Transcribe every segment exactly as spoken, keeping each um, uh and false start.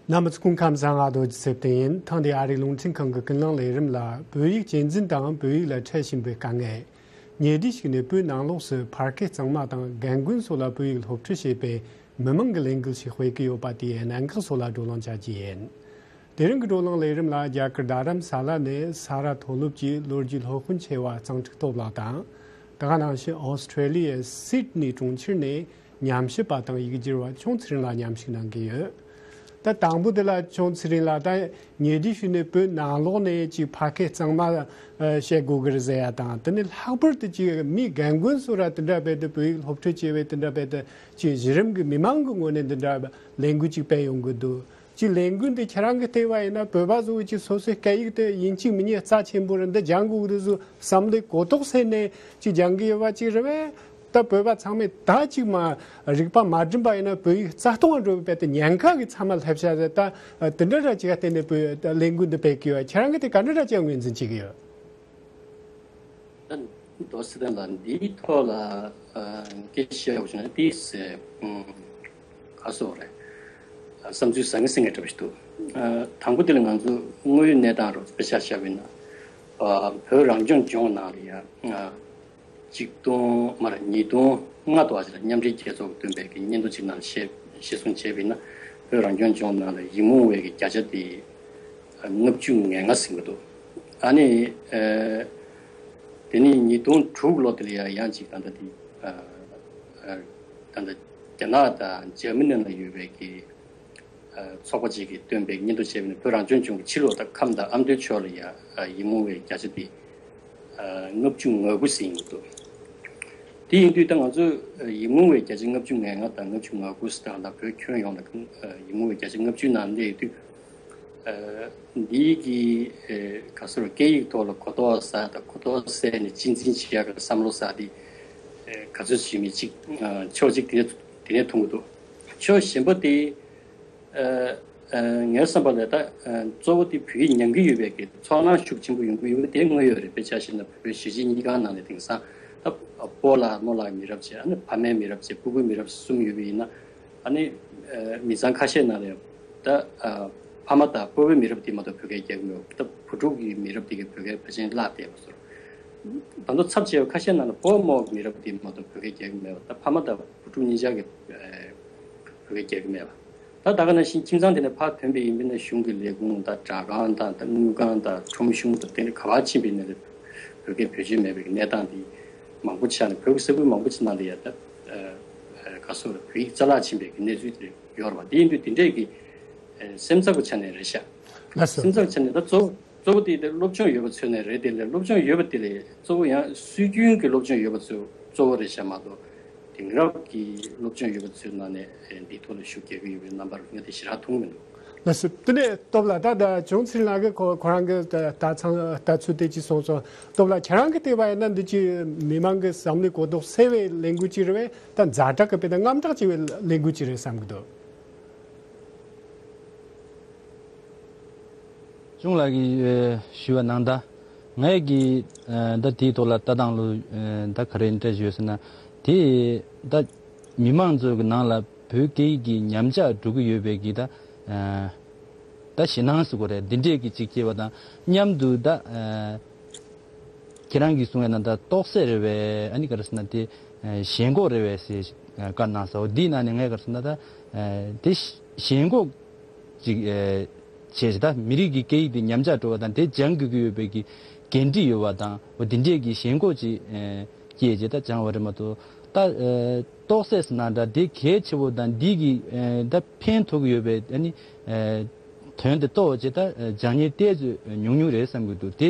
རྣམ་པ་ཚོ་སྐུ་ཁམས་བཟང་། ང་རྡོ་རྗེ་ཚེ་བརྟན་ཡིན། ཐེངས་འདིའི་ཨ་རིའི་རླུང་འཕྲིན་ཁང་གི་ཀུན་གླེང་ལས་རིམ་ལ། བོད་ཡིག་གཅེས་འཛིན་དང་བོད་ཡིག་ལ་འཕྲད་བཞིན་པའི་དཀའ་ངལ། ཉེ་དུས་ཤིག་ནས་བོད་ནང་ལོགས་སུ་ཕ་སྐད་གཙང་མ་དང་རྒན་རྒོན་སོགས་ལ་བོད་ཡིག་སློབ་ཁྲིད་བྱེད་པའི་མི་མང་གི་ལས་འགུལ་ཞིག་སྤེལ་གྱི་ཡོད་པ་དེའི་གནད་འགག་སོགས་ལ་བགྲོ་གླེང་བྱ་རྒྱུ་ཡིན། དེ་རིང་གི་བགྲོ་གླེང་ལས་རིམ་ལ་རྒྱ་གར་རྡ་རམ་ས་ལ་ནས་ས་ར་མཐོ་སློབ་ཀྱི་ལོ་རྒྱུས་སློབ་དཔོན་ཆེ་བ་གཙང་ཁྲིག་སྟོབས་ལགས་དང་། དེ་ག་ནང་བཞིན་ཨོ་སི་ཁྲེ་ལི་ཡའི་སིད་ནི་གྲོང་ཁྱེར་ནས་ཉམས་ཞིབ་པ་དང་ཡིག་སྒྱུར་བ་ཆུང་ཚེ་རིང་ལགས་མཉམ་ཞུགས་གནང་གི་ཡོད། ད་དང་པོ་དེ་ལ་ཆུང་ཚེ་རིང་ལགས། ད་ཉེ་དུས་ཤིག་ནས་བོད་ནང་ལོགས་ནས་ཅིག་ཕ་སྐད་གཙང་མ་ཨ་བཤད་དགོས་ཀྱི་རེད་ཟེར་ཡ་དང་། དེ་ནས་ལྷག་པར་དུ་ཅིག་མི་རྒན་རྒོན་ཚོ་ར་དེ་འདྲ་བས་དེ་བོད་ཡིག་སློབ་ཁྲིད་བྱས་པའི་དེ་འདྲ་བས་དེ་ཅིག་གཞི་རིམ་གྱི་མི་མང་གི་ངོས་ནས་འདི་འདྲ་ལས་འགུལ་ཅིག་སྤེལ་ཡོང་གི་འདུག་ཅིག་ལས་འགུལ་འདི་ཁྱེད་རང་གིས་བལྟས་པ་ཡིན་ན། བོད་པ་ཚོ་ཅིག་སོ་སོའི་སྐད་ཡིག་དེ་ཡིན་གཅིག་མིན་གཉིས་རྩ་ཆེན་པོ་རེད། འདི་སྦྱང་དགོས་ཀྱི་འདུག་བསམ་བློའི་གོ་རྟོགས་སད་ནས་ཅིག་སྦྱང་གི་ཡོད་པ་ཅིག་རེད་པས། ད་བོད་པ་ཚང་མས་ད་ཅིག་མ་རིག་པ་མ་བསྒྲིམས་པ་ཡིན་ན། བོད་ཡིག་རྩ་སྟོང་འགྲོ་བའི་དཔེ་དེ་ཉེན་ཁ་གི་ཚ་མ་སླེབས་ཤག་ཟེར། ད་དེ་འདྲ་ར་ཅིག་ག་བརྟེན་ནས་བོད་ལས་འགུལ་འདི་སྤེལ་གི་ཡོད། ཁྱེད་རང་གིས་དེ་ག་འདྲ་ར་ཅིག་ངོས་འཛིན་བྱེད་ཀྱི་ཡོད། ད་རྡོ་རྗེ་ལགས་འདིའི་ཐོག་ལ་ཨ་སྐད་ཆ་བཤད་དགོས་བྱུང་ན། ཏིས་ཨ་ག་སོགས་རེད། ཨ་བསམ་ཚུལ་བཟང་ངན་ཟེར་མཁན་འདྲ་པོ་ཞིག་འདུག་ཨ་དང་པོ་དེ་ལ་ང་ཚོ་དངོས་ཡོད་གནས་སྟངས་རོགས་དཔེ་ཆ་བཞག་པ་ཡིན་ན། ཨ་བོད་རང་སྐྱོང་ལྗོངས་ནང་ལ་ཡ་ཨ་ཆིག་སྟོང་མ་རེད། ཉིས་སྟོང་ལྔ་དུ་བ་ཞིག་ལ་མཉམ་འབྲེལ་རྒྱལ་ཚོགས་ཀྱིས་བཏོན་པའི་གི་སྙན་ཐོ་ཅིག་ནང་བཤད་གཞིར་བཟུང་བྱས་པ་ཡིན་ན། བོད་རང་སྐྱོང་ལྗོངས་ནང་ལ་ཡིག་རྨོངས་པའི་གི་བརྒྱ་ཆ་དེ་ལྔ་བཅུ་ང་ལྔ་ཟིན་གྱི་འདུག་ཨ་ནི་ཨ་དེ་ནས་ཉིས་སྟོང་དྲུག་ལོ་དེ་ལ་ཡ་ཡང་ཅིག་ད་ལྟ་དེ་ཨ་ཨ་ད་ལྟ་རྒྱ་ནག་དང་འཇར་མ་ནི་ལ་ཡོད་པའི་གི་ཨ་ཚོགས་པ་ཅིག་གིས་བཏོན་པའི་སྙན་ཐོ་བྱས་པ་ཡིན་ན། བོད་རང་སྐྱོང་ལྗོངས་ཀྱི་ཕྱི་ལོགས་དང་ཁམས་དང་ཨ་མདོའི་ཕྱོགས་ལ་ཡ་ཨ་ཡིག་རྨོངས་པའི་བརྒྱ་ཆ་དེ་ཨ་ལྔ་བཅུ་ང་དགུ་ཟིན་ཡོད་འདུག་དེ་ཡིན་དུས་ད་ང་ཚོས་ཡིག་རྨོངས་པའི་བརྒྱ་ཆ་ལྔ་བཅུ་ང་ལྔ་དང་ལྔ་བཅུ་ང་དགུ་ཟེར་དང་། ད་བོད་ཁྱོན་ཡོངས་ལ་ཡིག་རྨོངས་པའི་བརྒྱ་ཆ་ལྔ་བཅུ་ནང་སླེབས་དུས། ཨ་འདིའི་གི་ཨ་ག་ཟེར། སྐད་ཡིག་ཐོག་ལ་གོ་རྟོགས་ཟ་དང་། གོ་རྟོགས་ཟས་ནས་གཅེས་འཛིན་བྱེད་ཡག་གི་བསམ་བློ་ཟ་དེ་ཨ་ག་ཚོད་ཅིག་མི་གཅིག་ཨ་ཕྱོགས་གཅིག་དེ་དེ་ནས་མཐོང་གི་འདུག་ཕྱོགས་གཞན་པ་དེ། ཨ་ཨ་ངའི་བསམ་པ་ལ་ད་ཨ་གཙོ་བོ་དེ་བོད་ཡིག་ཉམས་ཀྱི་ཡོད་པའི་གི་ཚོར་སྣང་ཤུགས་ཆེན་པོ་ཡོང་གི་ཡོད་པ་དེ་དངོས་ཡོད་རེད། དཔེ་ཆ་བཞག་ན་བོད་གཞིས་བྱེས་གཉིས་ཀ་ནང་ནས་དེང་སང་ད་སྤོ་ལགས་རྨོ་ལགས་མི་རབས་བྱས། ཨ་ནི་ཕ་མའི་མི་རབས་བྱས། སྤུ་གུའི་མི་རབས་གསུམ་ཡོད་པ་ཡིན་ན། ཨ་ནི་ཨ་མི་ཚང་ཁ་ཤས་ནང་ལ་ད་ཨ་ཕ་མ་དང་སྤོ་བོའི་མི་རབས་དེ་མ་གཏོགས་བོད་སྐད་རྒྱག་གི་མེད་པ། ད་བུ་ཕྲུག་གི་མི་རབས་དེ་གིས་བོད་སྐད་ཕལ་ཆེར་བརླག་བསྡད་པ་བཟོ་འདྲ། ད་དུང་ཚབས་ཆེ་བ་ཁ་ཤས་ནང་ལ་སྤོ་རྨོ་གི་མི་རབས་དེ་མ་གཏོགས་བོད་སྐད་རྒྱག་གི་མེད་པ། ད་ཕ་མ་དང་བུ་ཕྲུག་གཉིས་ཆ་གིས་ཨ་བོད་སྐད་རྒྱག་གི་མེད་པ། ད་ད་ག་ནང་བཞིན་ཁྱིམ་ཚང་དེ་ནས་ཕར་ཐོན་པ་ཡིན་པ་ཡིན་ན། གཞུང་གི་ལས་ཁུངས་དང་སྦྲག་ཁང་དང་། ད་དངུལ་ཁང་དང་ཁྲོམ་གཞུང་དང་། དེ་ནས་ག་པར་ཕྱིན་པ་ཡིན་ན་རེད། བོད་སྐད་བེད་སྤྱོད་མེད་པའི་གནས་སྟངས་དེ་མང་པོ་ཆགས་ནས། བོད་ཀྱི་ས་ཁུལ་མང་པོ་ཅིག་ནང་ལ་ཡ་ད་ཨ་ཨ་ག་ཟེར། བོད་ཡིག་རྩ་བརླག་ཕྱིན་པའི་གནས་ཚུལ་དེ་ཡོད་རེད་པ། དེ་ཡིན་དུས་དེ་འདྲས་ཀྱི་ཨ་སེམས་འཚབ་ཀྱི་ཆ་ནས་རེད་ཤག་ལགས་སོ། སེམས་འཚབ་ཀྱི་ཆ་ནས་ད་གཙོ་བོ་གཙོ་བོ་དེ་དེ་སློབ་སྦྱོང་ཡོད་པ་ཚོ་ནས་རེད། དེ་ལས་སློབ་སྦྱོང་ཡོད་པ་དེ་ལས་གཙོ་བོ་ཡང་སྲོལ་རྒྱུན་གྱི་སློབ་སྦྱོང་ཡོད་པ་ཚོ་གཙོ་བོ་རེད་ཤག་མ་གཏོགས། དེང་རབས་ཀྱི་སློབ་སྦྱོང་ཡོད་པ་ཚོའི་ནང་ནས་ཨེ་འདིའི་ཐོག་ལ་ཤུགས་རྒྱག་གི་ཡོད་པའི་རྣམ་པ་ང་དེ་ཞེ་དྲག་མཐོང་མི་འདུག་ལགས་སོ། དེ་ནས་སྟོབས་ལགས། ད་ད་ཆུང་ཚེ་རིང་ལགས་ཀྱིས་ཁོ་ཁོ་རང་གི་ད་ད་ཚང་ལྟ་ཚུལ་དེ་ཅིག་གསུངས་སོང་། སྟོབས་ལགས། ཁྱེད་རང་གིས་བལྟས་པ་ཡིན་ན་འདི་ཅིག་མི་མང་གི་བསམ་བློའི་གོ་རྟོགས་སད་པའི་ལས་འགུལ་ཅིག་རེད་པས། ད་ཛ་དྲག་གི་དཔེ་ད་དངངས་སྐྲག་སྐྱེ་བའི་ལས་འགུལ་ཅིག་རེད་བསམ་གྱི་འདུག་གཞུང་ལ་གི་ཨེ་ཞུས་པ་ནང་ད་ངས་ཀྱི་ཨེ་ད་དེའི་ཐོག་ལ་ལྟ་སྟངས་ལུ་ཨེ་ད་ག་རེ་འདྲ་ཞུས་ཟེར་ན། དེ་ད་མི་མང་ཚོའི་གི་ནང་ལ་བོད་སྐད་ཡིག་གི་ཉམས་ཆག་འགྲོ་གི་ཡོད་པའི་གི་ད་ཨེ་ད་ཞེད་སྣང་ཟེར་དགོས་རེད། འདི་འདྲས་ཀྱི་ཅིག་སྐྱེ་བ་དང་མཉམ་དུ་ད་ཨེ་ཁྱེད་རང་གིས་གསུངས་ཡ་ན་ད་རྟོགས་སད་རེད་པས། ཨ་ནི་ག་རེ་ཟེར་ན་དེ་ཨེ་ཞེན་ཁོག་རེད་པས་ཟེར་བཀའ་གནང་སོང་། འོ་འདིའི་ནང་ནས་ངས་ག་རེ་ཟེར་ན་ད་ཨེ་དེ་ཞེན་ཁོག་ཅིག་ཨེ་བྱས་ད་མི་རིགས་ཀྱི་སྐད་ཡིག་དེ་ཉམས་ཆག་འགྲོ་བ་དང་དེ་སྦྱང་དགོས་ཀྱི་ཡོད་པའི་གི་འགན་འཁྲི་ཡོད་པ་དང་། འོ་དེ་འདྲས་ཀྱི་ཞེན་ཁོག་ཅིག་ཨེ་སྐྱེས་བྱས་ད་སྦྱང་བ་རེད་མ་གཏོགས། ད་ཨེ་རྟོགས་སད་ཟེར་ན་འདྲ་དེ་གལ་ཆེ་བོ་དང་འདི་གི་ཨེ་ད་ཕན་ཐོགས་ཀྱི་ཡོད་པའི་ཨ་ནི་ཨེ་དོན་དེ་རྟོགས་བྱས་ད་ཨེ་སྦྱང་མཁན་ཏོག་ཙམ་ཉུང་ཉུང་རེད་བསམ་གྱི་འདུག་དེ་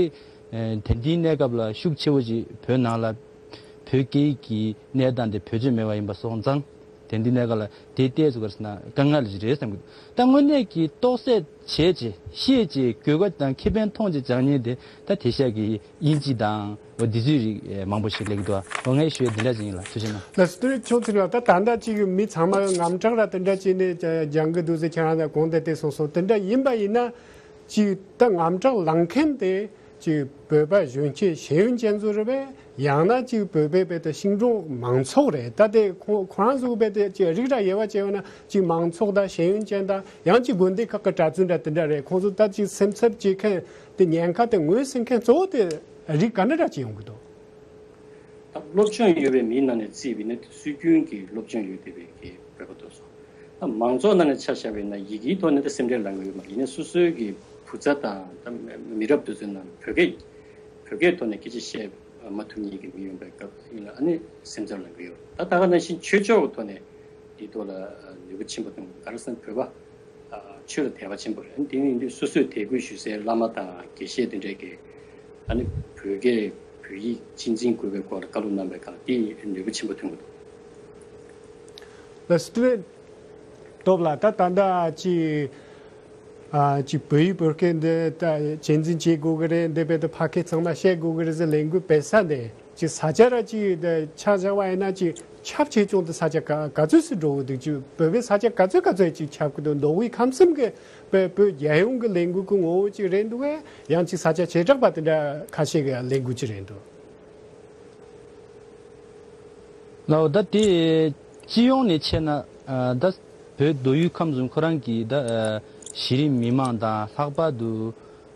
ཨེ་དེ་འདྲའི་གནས་སྐབས་ལ་ཤུགས་ཆེ་བོ་ཞིག་བོད་ནང་ལ་བོད་སྐད་ཡིག་གི་གནས་སྟངས་དེ་བེད་སྤྱོད་མེད་པ་ཡིན་པ་སོང་ཙང་། དེ་འདི་གནས་སྐབས་ལ་དེ་ཏོག་ཙམ་ག་རེ་ཟེར་ན་དཀའ་ངལ་ཞིག་རེད་བསམ་གྱི་འདུག་ད་དངོས་གནས་ཀྱི་རྟོགས་སད་བྱས་བྱས་ཤེས་བྱས་དགོས་པ་དང་ཁེ་ཕན་མཐོང་བྱས་སྦྱང་མཁན་དེ་ད་དེང་སང་གི་དབྱིན་ཇི་དང་འོ་འདི་ཚོའི་རིགས་ཨེ་མང་པོ་ཞིག་སླེབས་ཀྱི་འདུག་འོ་ངས་ཞུ་ཡ་འདི་འདྲ་ཅིག་ཡིན་ལགས། ཐུགས་རྗེ་གནང་། ལགས་སོ། དེ་རིང་ཆུང་ཚེ་རིང་ལགས། ད་ད་ལྟ་ཅིག་མི་ཚང་མ་དངངས་སྐྲག་ར་དེ་འདྲ་བྱས་ནས་སྦྱང་གི་འདུག་ཟེར་ཁྱེད་རང་ལ་གོང་དེ་དེ་གསུངས་སོང་། དེ་འདྲ་ཡིན་པ་ཡིན་ན་ཅིག་ད་དངངས་སྐྲག་ལངས་མཁན་དེ་ ཅིག་བོད་པ་གཞོན་སྐྱེས་ཤེས་ཡོན་ཅན་ཚོ་རེད་པས། ཡང་ན་ཅིག་བོད་པའི་བོད་དུ་ཤིང་སྡོང་མང་ཚོགས་རེད། ད་དེ་ཁོ་ཁོ་རང་ཚོའི་བོད་དུ་ཅིག་རིགས་ར་དབྱེ་བ་བྱས་ཡོད་ན། ཅིག་མང་ཚོགས་དང་ཤེས་ཡོན་ཅན་དང་། ཡང་ཅིག་དགོན་སྡེ་ཁག་གི་གྲྭ་བཙུན་འདྲ་དེ་འདྲ་རེད། ཁོང་ཚོ་ད་ཅིག་སེམས་འཚབ་བྱེད་མཁན་དེ་ཉེན་ཁ་དེ་ངོས་ཟིན་མཁན་གཙོ་བོ་དེ་རིགས་ག་འདྲ་འདྲ་ཅིག་ཡོང་གི་འདུག་ད་སློབ་སྦྱོང་ཡོད་པའི་མིའི་ནང་ནས་བརྩིས་པ་ཡིན་ན། སྲོལ་རྒྱུན་གྱི་སློབ་སྦྱོང་ཡོད་བསྡད་པའི་གི་བོད་པ་དེ་ཚོ། ད་མང་ཚོགས་ནང་ནས་ཆ་བཞག་པ་ཡིན་ན། ཡི་གེའི་ཐོག་ནས་ད་སེམས་ཁྲལ་ལངས་ཀྱི་ཡོད་མ་རེད། ཡིན་ནའི་སོ་སོའི་གི་བུ་ཚ་དང་ད་མི་རབས་དེ་ཚོའི་ནང་བོད་སྐད་བོད་སྐད་ཐོག་ནས་སྐད་ཆ་བཤད་མ་ཐུབ་མཁན་གྱི་མི་ཡོང་པའི་སྐབས་ཡིན་ན། ཨ་ནི་སེམས་འཚབ་ལངས་ཀྱི་ཡོད། ད་ད་ག་ནང་བཞིན་ཆོས་ཕྱོགས་ཀྱི་ཐོག་ནས་འདིའི་ཐོག་ལ་ནུས་པ་ཆེན་པོ་བཏོན། ག་རེ་ཟེར་ན་བོད་པ་ཆོས་ལ་དད་པ་ཆེན་པོ་རེད། དེ་ནི་འདི་སོ་སོས་དད་གུས་ཞུ་སའི་བླ་མ་དང་དགེ་བཤེས་དེ་འདྲས་ཀྱིས་ཨ་ནི་བོད་སྐད་བོད་ཡིག་གཅེས་འཛིན་དགོས་པའི་སྐོར་ལ་བཀའ་སློབ་གནང་བའི་སྒང་དེ་ནུས་པ་ཆེན་པོ་ཐོན་གྱི་འདུག་ལགས་སོ། དེ་ནས་སྟོབས་ལགས། ད་ད་ལྟ་ཅིག་ཨ་ཅིག་བོད་ཡིག་བོད་སྐད་འདི་ད་གཅེས་འཛིན་བྱེད་དགོས་ཀྱི་རེད། འདི་བོད་དུ་ཕ་སྐད་ཚང་མ་བཤད་དགོས་ཀྱི་རེད་ཟེར་ལས་འགུལ་སྤེལ་ས་འདི། ཅིག་ས་ཆ་ར་ཅིག་ཆ་བཞག་པ་ཡིན་ན། ཅིག་ཁྱབ་ཆེ་ཆུང་དེ་ས་ཆ་ག་ག་ཚོད་ཙམ་འགྲོ་གི་འདུག་ཅིག་བོད་པའི་ས་ཆ་ག་ཚོད་ག་ཚོད་ཅིག་ཁྱབ་གི་འདུག་མདོ་དབུས་ཁམས་གསུམ་གྱི་བོད་བོད་རྒྱལ་ཡོངས་ཀྱི་ལས་འགུལ་གྱི་ངོ་བོ་ཅིག་རེད་འདུག་གས། ཡང་ཅིག་ས་ཆ་བྱེ་བྲག་པ་དེ་འདྲ་ཁ་ཤས་ཀྱི་ལས་འགུལ་ཅིག་རེད་འདུག་ལགས་འོ། ད་དེ་སྤྱི་ཡོངས་ནས་བྱས་ན། ཨ་ད་བོད་མདོ་དབུས་ཁམས་གསུམ་ཁོ་རང་གི་ད་ཨ་གཞི་རིམ་མི་མང་དང་། ལྷག་པར་དུ་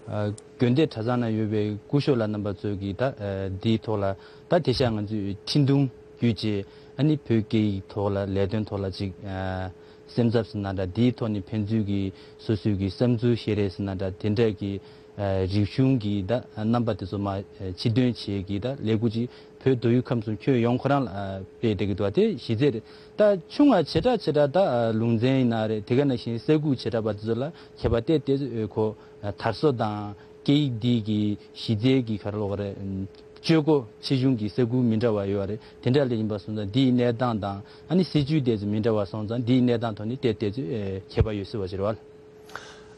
ཨ་དགོན་སྡེ་གྲྭ་ཚང་ནང་ཡོད་པའི་སྐུ་ཞབས་ལགས་རྣམ་པ་ཚོས་ཀྱིས་ད་ཨ་འདིའི་ཐོག་ལ་ད་དེ་ཤ་ང་ཚོས་འཕྲིན་ཐུང་བརྒྱུད་བྱས། ཨ་ནི་བོད་སྐད་ཡིག་ཐོག་ལ་ལས་དོན་ཐོག་ལ་ཅིག་ཨ་སེམས་འཚབ་ཟེར་ན་འདྲ། འདིའི་ཐོག་ནས་ཕན་ཚུན་གྱི་སོ་སོའི་གི་བསམ་ཚུལ་བཤད་རེས་ཟེར་ན་འདྲ། དེ་འདྲ་གི་ཨ་རིག་གཞུང་གི་ད་རྣམ་པ་དེ་ཚོ་མར་ཕྱིར་འདོན་བྱེད་ཀྱི་ད་ལས་འགུལ་ཅིག་བོད་མདོ་དབུས་ཁམས་གསུམ་ཁྱོན་ཡོངས་ཁོ་རང་ལ་ཨ་སྤེལ་བསྡད་ཀྱི་འདུག་པ་དེ་གཞི་རྩ་རེད། ད་ཆུང་བ་བྱེ་བྲག་བྱེ་བྲག་ད་ཨ་ལུང་ཚན་ཡིན་ན་རེད། དེ་ག་ནང་བཞིན་ས་ཁུག་བྱེ་བྲག་པ་དེ་ཚོ་ལ་ཁྱད་པར་ཏོག་ཙམ་ཡོད། ཁོ་ཨ་དར་སྲོལ་དང་སྐད་ཡིག་འདི་གི་གཞི་རྩའི་གི་ག་རེ་ལབ་དགོས་རེད། སྤྱོད་སྒོ་ཆེ་ཆུང་གི་ས་ཁུག་མི་འདྲ་བ་ཡོད་རེད། དེ་འདྲ་ལ་ཡིན་པ་སོང་ཙང་འདིའི་གནས་སྟངས་དང་ཨ་ནི་སྲིད་བྱུས་དེ་ཚོ་མི་འདྲ་བ་སོང་ཙང་འདིའི་གནས་སྟངས་ཐོག་ནས་ཏོག་ཙམ་ཨེ་ཁྱད་པར་ཡོད་སྲིད་པ་ཞིག་རེད་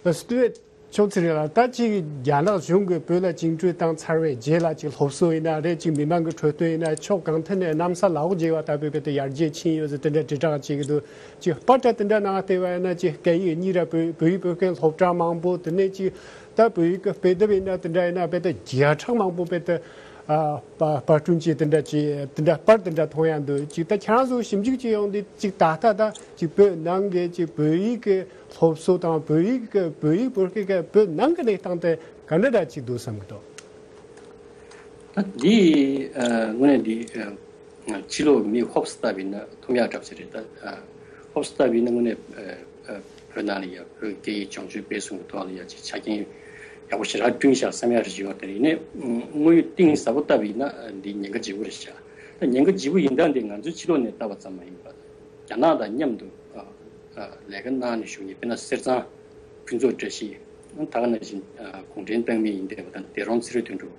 བ། ཨ་སྟོད་ཆུང་ཚེ་རིང་ལགས། ད་ཅིག་རྒྱ་ནག་གཞུང་གིས་བོད་ལ་བཅིངས་འགྲོལ་བཏང་ཚར་བའི་རྗེས་ལ། ཅིག་སློབ་གསོ་ཡིན་ན་རེད། ཅིག་མི་མང་གི་འཕྲོད་བསྟེན་ཡིན་ན། ཕྱོགས་གང་ཐད་ནས་གནམ་ས་ལ་འོག་བརྗེ་བ་ལྟ་བུའི་བོད་དུ་ཡར་རྒྱས་ཕྱིན་ཡོད་ཟེར་དེ་འདྲ་དྲིལ་བསྒྲགས་བྱེད་ཀྱི་འདུག་ཅིག་པར་འདྲ་དེ་འདྲ་ནང་བལྟས་པ་ཡིན་ན། ཅིག་སྐད་ཡིག་གཉིས་ར་བོད་བོད་ཡིག་བོད་སྐད་སློབ་གྲྭ་མང་པོ། དེ་ནས་ཅིག་ད་བོད་ཡིག་གི་དཔེ་དེབ་ཡིན་ན་དེ་འདྲ་ཡིན་ན་བོད་དུ་བརྒྱ་ཕྲག་མང་པོ་བོད་དུ་ཨ་པར་པར་སྐྲུན་བྱས་དེ་འདྲ་བྱས། དེ་འདྲ་པར་དེ་འདྲ་མཐོང་ཡ་འདུག་ཅིག་ད་ཁྱེད་རང་ཚོ་ཞིབ་འཇུག་བྱས་ཡོང་དུས། ཅིག་ད་ལྟ་ད་ཅིག་བོད་ནང་གི་ཅིག་བོད་ཡིག་གི་སློབ་གསོ་དང་། བོད་ཡིག་གི་བོད་ཡིག་བོད་སྐད་གི་བོད་ནང་གི་གནས་སྟངས་དེ་ག་འདྲ་འདྲ་ཅིག་འདུག་བསམ་གི་འདུག་ད་འདི་ཨ་དངོས་གནས་འདི་ཨ་ཕྱི་ལོགས་མི་ཧོབ་སེ་ལྟ་བ་ཡིན་ན་མཐོང་ཡག་འདྲ་པོ་ཞིག་རེད། ད་ཨ་ཧོབ་སེ་ལྟ་བ་ཡིན་ན་དངོས་གནས་ཨ་ཨ་བོད་ནང་ལ་ཡ་བོད་སྐད་ཡིག་སྦྱོང་སྤྱོད་སྤེལ་གསུམ་གྱི་ཐོག་ལ་ཡ་ཅིག་ཆ་རྐྱེན་ཡག་པོ་ཞེ་དྲག་བསྐྲུན་ཤག་བསམ་ཡག་རེ་ཡོད་རེད། ཡིན་ནའི་དངོས་ཡོད་གཏིང་ཟབ་པོ་ལྟ་བ་ཡིན་ན་འདི་ཉེན་ཁ་ལྗིད་པོ་རེད་ཤག་ད་ཉེན་ཁ་ལྗིད་པོ་ཡིན་སྟངས་འདི་ང་ཚོའི་ཕྱི་ལོགས་ནས་ལྟ་བ་ཙམ་མ་ཡིན་པར། རྒྱ་ནག་དང་མཉམ་དུ་ཨ་ཨ་ལས་ཀ་གནང་ནས་བཞུགས་མཁན། དཔེར་ན་གསེར་ཚང་ཕུན་ཚོགས་བཀྲ་ཤིས། ད་ག་ནང་བཞིན་ཨ་གུང་ཁྲན་ཏང་མི་ཡིན་བསྡད་པ་དང་། སྡེ་རོང་ཚེ་རིང་དོན་གྲུབ།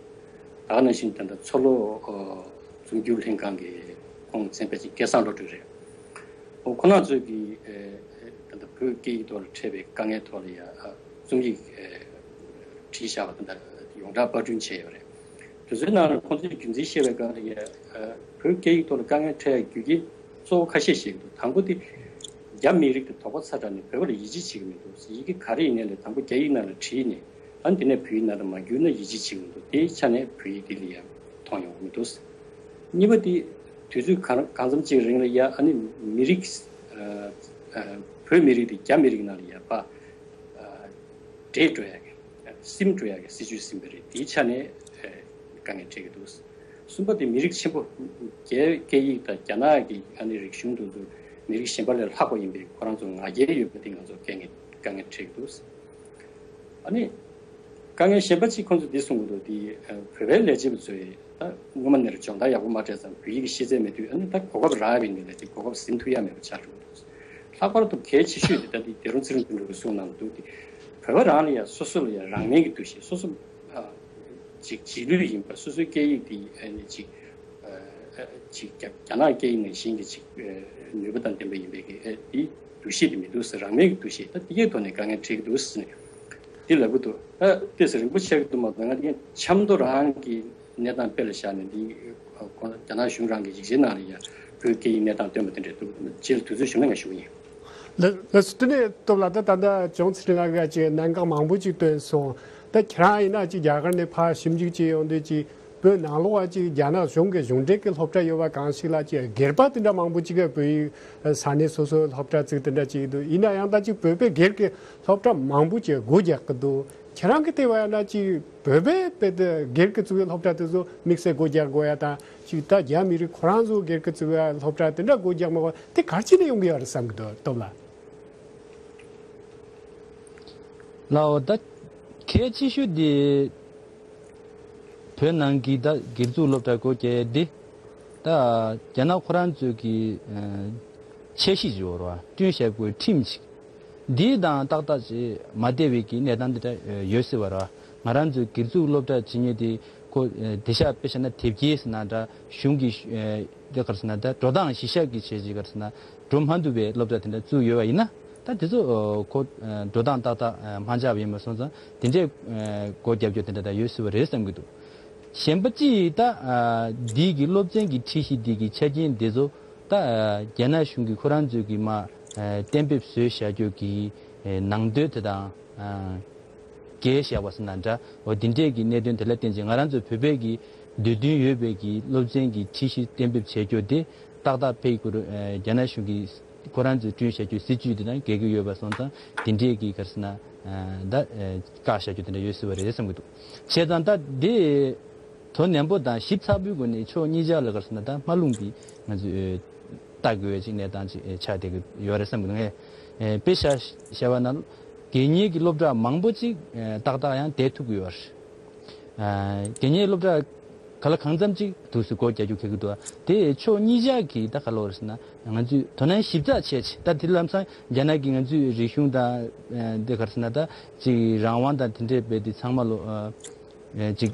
ད་ག་ནང་བཞིན་ད་ལྟ་མཚོ་ལྷོ་ཨ་འཛུགས་སྐྲུན་ལྷན་ཁང་གི་ཁོང་མཚན་དཔེ་ཅིག་སྐལ་བཟང་བློ་གྲོས་རེད། ཨོ་ཁོང་རྣམ་ཚོས་ཀྱིས་ཨེ་ད་ལྟ་བོད་སྐད་ཡིག་ཐོག་ལ་འཕྲད་པའི་དཀའ་ངལ་ཐོག་ལ་ཡ་ཨ་རྩོམ་ཡིག་ཨེ་བྲིས་བཞག་པ་དང་། ད་ཡོངས་གྲགས་པར་སྐྲུན་བྱས་ཡོད་རེད། དེ་ཚོའི་ནང་ལ་ཁོང་ཚོས་རྒྱུ་མཚན་བཤད་པའི་སྒང་ལ་ཡ་ཨ་བོད་སྐད་ཡིག་ཐོག་ལ་དཀའ་ངལ་འཕྲད་ཡ་རྒྱུ་རྐྱེན་གཙོ་བོ་ཁ་ཤས་ཤིག་འདུག་དང་པོ་དེ་རྒྱ་མི་རིགས་དེ་དོགས་པ་ཚ་དྲགས་ནས་བོད་པ་ལ་ཡིད་ཆེས་བྱེད་ཀྱི་མི་འདུག་ཡི་གེ་ག་རེ་ཡིན་ནའི་ལས་དང་པོ་རྒྱ་ཡིག་ནང་ལ་བྲིས་ནས། ཨ་ནི་དེ་ནས་བོད་ཡིག་ནང་ལ་མ་བསྒྱུར་ན་ཡིད་ཆེས་བྱེད་ཀྱི་མི་འདུག་དེའི་ཆ་ནས་བོད་ཡིག་འདི་ལ་ཡང་མཐོང་ཡོང་གི་མི་འདུག་གཉིས་པ་དེ་དུས་ཚོད་གང་གང་འཚམ་ཅིག་རིང་ལ་ཡ་ཨ་ནི་མི་རིགས་ཨ་ཨ་བོད་མི་རིགས་དེ་རྒྱ་མི་རིགས་ནང་ལ་ཡ་ཕར་ཨ་འདྲེས་འགྲོ་ཡ་གི་སིམ་འགྲོ་ཡ་གི་སྲིད་བྱུས་ཟིན་པ་རེད། དེའི་ཆ་ནས་ཨ་དཀའ་ངལ་འཕྲད་ཀྱི་འདུག་གསུམ་པ་དེ་མི་རིགས་ཆེན་པོ་རྒྱའི་སྐད་ཡིག་དང་རྒྱ་ནག་གི་ཨ་ནི་རིག་གཞུང་དེ་ཚོ་མི་རིགས་གཞན་པ་ལས་ལྷག་པ་ཡིན་པའི་ཁོ་རང་ཚོ་ང་རྒྱལ་ཡོད་པ་དེ་ང་ཚོ་དཀའ་ངལ་དཀའ་ངལ་འཕྲད་ཀྱི་འདུག་ཨ་ནི། དཀའ་ངལ་གཞན་པ་གཅིག་ཁོང་ཚོས་འདི་གསུང་གི་འདུག་དེ་ཨ་བོད་པའི་ལས་བྱེད་པ་ཚོས་ད་སྔོན་མ་ནས་སྦྱོང་བརྡར་ཡག་པོ་མ་སྤྲད་ཙང་བོད་ཡིག་གི་ཤེས་ཚད་མེད་དུས། ཨ་ནི་ད་གོ་སྐབས་རག་པ་ཡིན་ནའི་ལས་དེ་གོ་སྐབས་ཟིན་ཐུབ་ཡ་མེད་པ་ཆགས་འགྲོ་གི་འདུག་ལྷག་པར་དུ་གལ་ཆེ་ཤོས་དེ་ད་དེ་སྡེ་རོང་ཚེ་རིང་དོན་གྲུབ་ཀྱིས་གསུངས་གནང་གི་འདུག་དེ་བོད་པ་རང་ལ་ཡ་སོ་སོ་ལ་ཡ་རང་མོས་ཀྱི་འདུ་ཤེས། སོ་སོ་ཨ་ཅིག་རྗེས་ལུས་ཡིན་པ། སོ་སོའི་སྐད་ཡིག་དེ་ཨ་ནི་ཅིག་ཨ་ཨ་ཅིག་རྒྱ་རྒྱ་ནག་སྐད་ཡིག་ནང་བཞིན་གྱི་ཅིག་ཨ་ནུས་པ་དང་ལྡན་པ་ཡིན་པའི་གི་ཨ་དེ་འདུ་ཤེས་དེ་མི་འདུག་ཟེར། རང་མོས་ཀྱི་འདུ་ཤེས། ད་དེ་གའི་ཐོག་ནས་དཀའ་ངལ་འཕྲད་ཀྱི་འདུག་ཟེར་ནས་འདི་ལབ་ཀྱི་འདུག་ཨ་ཏོག་ཙམ་རིང་པོ་ཆགས་ཀྱི་འདུག་མ་གཏོགས། ང་དེ་ཆབ་མདོ་རང་གི་གནས་སྟངས་དཔེ་ལ་བཞག་ནས་འདི་ཁོ་རྒྱ་ནག་གཞུང་རང་གི་ཡིག་ཆའི་ནང་ལ་ཡ་བོད་སྐད་ཡིག་གནས་སྟངས་སྟོན་པ་དེ་འདྲས་འདུག་རྗེས་ལ་དུས་ཚོད་བྱུང་ན་ང་ཞུ་གི་ཡིན། ལགས་ལགས་སོ། དེ་ནས་སྟོབས་ལགས། ད་ད་ལྟ་བྱུང་ཚེ་རིང་ལགས་ཀྱིས་ཅིག་གནད་འགག་མང་པོ་ཅིག་བཏོན་སོང་། ད་ཁྱེད་རང་ཡིན་ན་ཅིག་རྒྱ་གར་ནས་ཕར་ཞིབ་འཇུག་བྱེད་ཡོང་དུས་ཅིག་བོད་ནང་ལོགས་ལ་ཅིག་རྒྱ་ནག་གཞུང་གི་གཞུང་འབྲེལ་གྱི་སློབ་གྲྭ་ཡོད་པ་གང་ཞིག་ལ་ཅིག་སྒེར་པ་དེ་འདྲ་མང་པོ་ཅིག་གིས་བོད་ཡིག་ས་གནས་སོ་སོའི་སློབ་གྲྭ་བཙུགས་དེ་འདྲ་ཅིག་འདུག་ཡིན་ན་ཡང་ད་ཅིག་བོད་པའི་སྒེར་གྱི་སློབ་གྲྭ་མང་པོ་ཅིག་སྒོ་རྒྱག་གི་འདུག་ཁྱེད་རང་གིས་བལྟས་པ་ཡིན་ན་ཅིག་བོད་པའི་དཔེ་དེ་སྒེར་གྱི་བཙུགས་པའི་སློབ་གྲྭ་དེ་ཚོ་དམིགས་བསལ་སྒོ་རྒྱག་དགོས་ཡ་དང་ཅིག་ད་རྒྱ་མི་རིགས་ཁོ་རང་ཚོ་སྒེར་གྱི་བཙུགས་པའི་སློབ་གྲྭ་དེ་འདྲ་སྒོ་རྒྱག་མ་དགོས་དེ་ག་རེ་བྱས་ནས་ཡོང་གི་ཡོད་རེད་བསམ་གྱི་འདུག་སྟོབས་ལགས། ལའོ་ད་གལ་ཆེ་ཤོས་དེ་བོད་ནང་གི་ད་སྒེར་བཙུགས་སློབ་གྲྭ་སྒོ་རྒྱག་ཡས་དེ་ད་རྒྱ་ནག་ཁོ་རང་ཚོས་ཀྱི་ཨ་འཆར་གཞི་ཅིག་ཡོད་རེད་བ། བསྐྲུན་བཞག་དགོས་ཁྲིམས་ཅིག་འདིའི་དང་ཏག་ཏག་ཅིག་མ་བསྡད་པའི་གི་གནས་སྟངས་འདི་འདྲ་ཡོད་སྲིད་པ་རེད་བ། ང་རང་ཚོའི་སྒེར་བཙུགས་སློབ་གྲྭ་བྱེད་མཁན་དེ་ཁོ་དེང་སང་དཔེ་བཞག་ན་དེབ་སྐྱེལ་ཟེར་ན་འདྲ་གཞུང་གི་དེ་ག་རེ་ཟེར་ན་ད་འགྲོ་སྟངས་གཞི་བཞག་གི་བྱས་ཅིག་ག་རེ་ཟེར་ན་འགྲོ་མ་ཐུབ་པའི་སློབ་གྲྭ་དེ་འདྲ་བཙུགས་ཡོད་པ་ཡིན་ན། ད་དེ་ཚོ་ཁོ་འགྲོ་སྟངས་ཏག་ཏག་མ་འཇགས་པ་ཡིན་པ་སོང་ཙང་དེ་འདྲའི་སྒོ་རྒྱབ་རྒྱུ་དེ་འདྲ་ད་ཡོད་སྲིད་པ་རེད་བསམ་གྱི་འདུག་གཞན་པ་གཅིག་ད་འདི་གི་སློབ་ཚན་གྱི་ཁྲིད་གཞི་འདི་གི་ཆ་རྐྱེན་འདི་ཚོ་ད་རྒྱ་ནག་གཞུང་གིས་ཁོ་རང་ཚོས་ཀྱི་མ་གཏན་འབེབས་བཟོས་བཞག་རྒྱུ་གི་ནང་དོན་དེ་དང་འགལ་བཞག་པ་ཟེར་ན་འདྲ། འོ་འདི་འདྲས་ཀྱི་གནད་དོན་དེ་ལ་བརྟེན་ཅིང་ང་རང་ཚོ་བོད་པའི་གི་འདོད་འདུན་ཡོད་པའི་གི་སློབ་ཚན་གྱི་ཁྲིད་གཞི་གཏན་འབེབས་བྱས་རྒྱུ་དེ་ཏག་ཏག་ཕེབས་ཁུལ་རྒྱ་ནག་གཞུང་གིས་ཁོ་རང་ཚོས་བསྐྲུན་བཞག་རྒྱུའི་སྲིད་ཇུས་དེ་དང་འགལ་གྱི་ཡོད་པ་སོང་ཙང་དེ་འདྲས་ཀྱི་ག་རེ་ཟེར་ན་ད་བཀག་བཞག་རྒྱུ་དེ་འདྲ་ཡོད་སྲིད་པ་རེད་བསམ་གྱི་འདུག་བྱས་ཙང་ད་དེ་དོ་ནན་པོ་དང་ཞིབ་ཚགས་པོའི་སྒོ་ནས་ཕྱོགས་གཉིས་ཆ་ལ་ག་རེ་ཟེར་ན་ད་མ་ལྷུང་པའི་ང་ཚོས་ལྟ་དགོས་པའི་ཅིག་གནས་སྟངས་ཅིག་ཆགས་བསྡད་ཀྱི་ཡོད་རེད་བསམ་གྱི་འདུག་ངས་དཔེ་བཞག་བཞག་པ་ན་དགེ་བསྙེན་གྱི་སློབ་གྲྭ་མང་པོ་ཅིག་ཏག་ཏག་ཡང་བསྡད་ཐུབ་ཀྱི་ཡོད་རེད། དེ་ནས་སློབ་གྲྭ་ག་ལ་གང་འཚམ་ཅིག་འདུག་སེ་སྒོ་རྒྱག་རྒྱུ་ཁེལ་གྱི་འདུག་དེ་ཕྱོགས་གཉིས་ཆ་གི་ད་ག་ལ་རེད་ཟེར་ན་ང་ཚོས་དོ་སྣང་ཞིབ་ཚགས་བྱས་ཅིག་ད་དེ་ལམ་སང་རྒྱ་ནག་གི་ང་ཚོའི་རིག་གཞུང་དང་དེ་ག་རེ་ཟེར་ན་ད་ཅིག་རང་དབང་དང་དེ་འདྲས་བས་དེ་ཚང་མ་ལོ་ཅིག་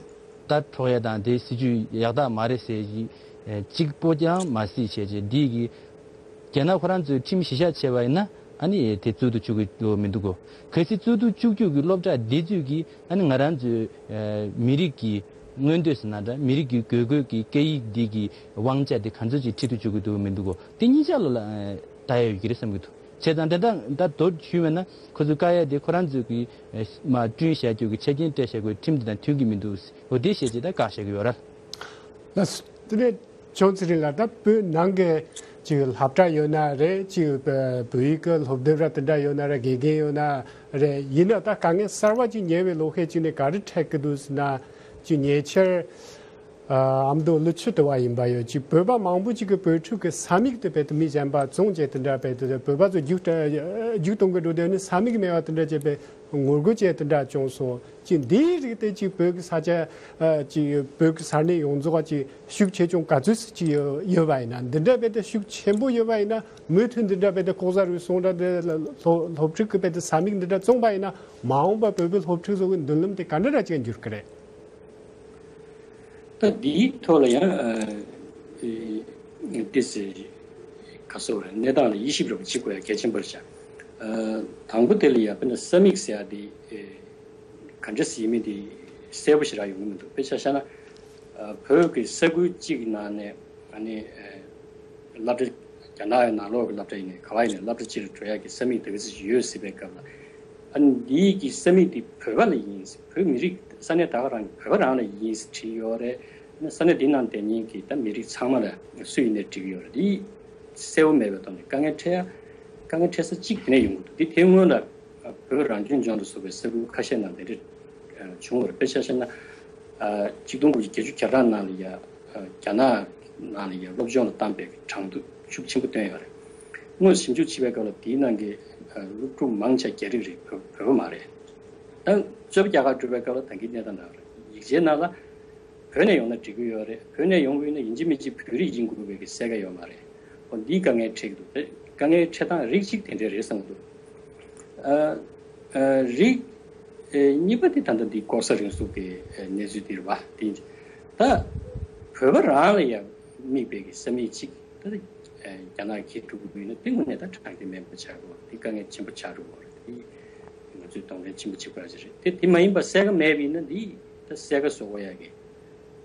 ད་འཕྲོག་ཡ་དང་དེ་སྲིད་ཇུས་ཡག་རྟགས་མ་རེད་ཟེར་ཅིག་གཅིག་པོ་ཀྱང་མ་སྲིད་བྱས་ཅིག་འདི་གི་རྒྱ་ནག་ཁོ་རང་ཚོས་ཁྲིམས་གཞི་བཞག་བྱས་པ་ཡིན་ན་ཨ་ནི་དེ་བཙུགས་དུ་བཅུག་གི་འདུག་མི་འདུག་གོ་གལ་སྲིད་བཙུགས་དུ་བཅུག་རྒྱུ་གི་སློབ་གྲྭ་འདི་ཚོས་ཀྱི་ཨ་ནི་ང་རང་ཚོའི་མི་རིགས་ཀྱི་མངོན་འདོད་ཟེར་ན་འདྲ་མི་རིགས་ཀྱི་དགོས་མཁོ་གི་སྐད་ཡིག་འདི་གི་དབང་ཆ་དེ་ག་ཚོད་ཅིག་ཁྲིད་དུ་བཅུག་གི་འདུག་མི་འདུག་གོ་དེ་གཉིས་ཆ་ལོ་ལ་ལྟ་ཡ་ཡོད་ཀྱི་རེད་བསམ་གྱི་འདུག་བྱས་ཙང་དེ་དག་ད་མདོར་ཞུས་པ་ན་ཁོ་ཚོས་བཀག་ཡ་དེ་ཁོ་རང་ཚོས་ཀྱི་མ་བསྐྲུན་བཞག་རྒྱུ་གི་ཆ་རྐྱེན་སྤྲད་བཞག་དགོས་ཁྲིམས་དེ་དང་མཐུན་གྱི་མི་འདུག་འོ་དེ་བཤད་ཅིག་ད་བཀག་བཞག་གི་ཡོད་རེད། ལགས་སོ། དེ་ནས་ཅོང་ཙེ་རིང་ལགས་ད་བོད་ནང་གི་ཅིག་སློབ་གྲྭ་ཡོད་ན་རེད་ཅིག་བོད་ཡིག་གི་སློབ་དེབ་ར་དེ་འདྲ་ཡོད་ན་ར་དགེ་རྒན་ཡོད་ན་རེད་ཡིན་ན་ད་དཀའ་ངལ་གསར་བ་ཅིག་ཉེ་བའི་ལོ་ཤས་ཅིག་ནས་ག་རེ་འཕྲད་ཀྱི་འདུག་ཟེར་ན་ཅིག་ཉེ་ཆར་ཨ་མདོ་ཀླུ་ཆུ་དུ་བ་ཡིན་པ་ཡོད་ཅིག་བོད་པ་མང་པོ་ཅིག་གི་བོད་ཕྲུག་གི་ས་མིག་དེ་བས་དུ་མི་གཞན་པ་བཙོང་བྱས་དེ་འདྲ་བས་དུ་བོད་པ་ཚོ་རྒྱུག་རྒྱུག་གཏོང་གི་འགྲོ་དེ་ནི་ས་མིག་མེད་པ་དེ་འདྲ་བྱས་པས། ངོ་རྒོལ་བྱས་དེ་འདྲ་བྱུང་སོང་། ཅིག་འདིའི་རིགས་དེ་ཅིག་བོད་ཀྱི་ས་ཆ་ཨ་ཅིག་བོད་ཀྱི་ས་གནས་ཡོངས་རྫོགས་ཅིག་ཤུགས་ཆེ་ཆུང་ག་ཚོད་ཅིག་ཡོད་ཡོད་པ་ཡིན་ན་འདི་འདྲ་བས་དེ་ཤུགས་ཆེན་པོ་ཡོད་པ་ཡིན་ན་མུ་མཐུད་འདི་འདྲ་བས་དེ་ལྐོག་ཟ་རུལ་སུངས་འདྲ་དེ་སློབ་སློབ་ཕྲུག་གི་བས་དེ་ས་མིག་འདི་འདྲ་བཙོང་པ་ཡིན་ན་མ་འོངས་པ་བོད་པའི་སློབ་ཕྲུག་ཚོ་གི་མདུན་ལམ་དེ་ག་འདྲ་འདྲ་ཅིག་འགྱུར་གི་རེད། ད་འདིའི་ཐོག་ལ་ཡང་ཨ་ཏི་སེ་ག་སོ་རེད་གནས་སྟངས་ལ་དབྱེ་ཞིབ་རོབ་བྱེད་དགོས་ཡ་གལ་ཆེན་པོ་རེད་ཤག་ཨ་དང་པོ་དེ་ལ་ཡ་དཔེར་ན་ས་མིག་ཟེར་ཡ་དེ་ག་འདྲ་ཟེར་མིན་དེ་གསལ་པོ་ཞེ་དྲག་ཡོང་གི་མི་འདུག་དཔེ་ཆ་བཞག་ན་ཨ་བོད་ཀྱི་ས་ཁུལ་གཅིག་གི་ནང་ནས་ཨ་ནི་ཨ་སློབ་གྲྭ་རྒྱ་ནག་ནང་ལོགས་ཀྱི་སློབ་གྲྭ་ཡིན་ནའི་ག་བ་ཡིན་ནའི་སློབ་གྲྭ་གཅིག་ལ་འགྲོ་ཡག་གི་ས་མིག་དེ་ག་ཚོད་ཅིག་ཡོད་སྲིད་པའི་སྐབས་ལ་ཨ་ནི་འདིའི་གི་ས་མིག་དེ་བོད་པ་ལ་ཡིན་བོད་མི་རིགས་ས་གནས་ད་ག་རང་གི་བོད་པ་རང་ལ་ཡིན་བྲིས་ཡོད་རེད། ཨ་ནི་ས་གནས་འདི་ནང་བསྡད་མཁན་གྱི་ད་མི་རིགས་ཚང་མ་ལ་སུ་ཡིན་ནའི་འགྲིག་གི་ཡོད་རེད། འདི་གསལ་པོ་མེད་པའི་ཐོག་ནས་དཀའ་ངལ་འཕྲད་ཡ་དཀའ་ངལ་འཕྲད་ས་གཅིག་དེ་ནས་ཡོང་གི་འདུག་འདི་དེ་སྔོན་ལ་བོད་རང་སྐྱོང་ལྗོངས་ལ་སོགས་པའི་ས་ཁུལ་ཁ་ཤས་ནང་དེ་འདྲ་བྱུང་བ་རེད། དཔེ་ཆ་བཞག་ན། ཆིག་སྟོང་དགུ་བརྒྱ་བརྒྱད་ཅུ་གྱ་གྲངས་ནང་ལ་ཡ། རྒྱ་ནག་ནང་ལ་ཡ་སློབ་སྦྱོང་ལ་བཏང་པའི་གྲངས་ཐོ་ཤུགས་ཆེན་པོ་བཏོན་ཡོད་རེད། དངོས་སུ་ཞིབ་འཇུག་བྱས་པའི་སྐབས་ལ་དེའི་ནང་གི་སློབ་ཕྲུག་མང་ཆེ་རྒྱ་རིགས་རེད། བོད་བོད་པ་མ་རེད། ད་གཙོས་པ་རྒྱ་གར་འགྲོ་བའི་སྐབས་ལ་ད་གིན་གནས་སྟངས་འདྲ་བ་རེད། ཡིག་ཆའི་ནང་ལ་བོད་ནས་ཡོང་ན་འགྲིག་གི་ཡོད་རེད། བོད་ནས་ཡོང་གི་ཡོད་ན་ཡིན་གཅིག་མིན་གཅིག་བོད་རིགས་ཡིན་དགོས་པའི་གི་གསལ་ཁ་ཡོད་མ་རེད། འོ་འདིའི་དཀའ་ངལ་འཕྲད་ཀྱི་འདུག་དཀའ་ངལ་འཕྲད་སྟངས་རིགས་གཅིག་དེ་འདྲ་རེད་བསམ་གྱི་འདུག་ཨ་ཨ་རིགས་ཨེ་གཉིས་པ་དེ་ད་ལྟ་འདི་ལྐོག་ཟ་རུལ་སུངས་ཀྱི་ཨེ་གནས་ཚུལ་འདི་རེད་བ། དེ་ད་བོད་པ་རང་ལ་ཡང་དམིགས་པའི་གི་ས་མིག་གཅིག་ད་ཨེ་རྒྱ་ནག་གིས་སྒྲུབ་དགོས་ན་དེ་དངོས་གནས་ད་དྲང་བདེན་མེད་པ་ཆགས་དགོས། དེ་དཀའ་ངལ་ཆེན་པོ་ཆགས་འགྲོ་གི་རེད། དེ་ང་ཚོས་གདོང་ལེན་ཆེན་པོ་བྱེད་དགོས་ཡ་ཅིག་རེད། དེ་དེ་མ་ཡིན་པ་གསལ་ཁ་མེད་པ་ཡིན་ན་འདི་ད་གསལ་ཁ་བཟོ་དགོས་ཡ་གི་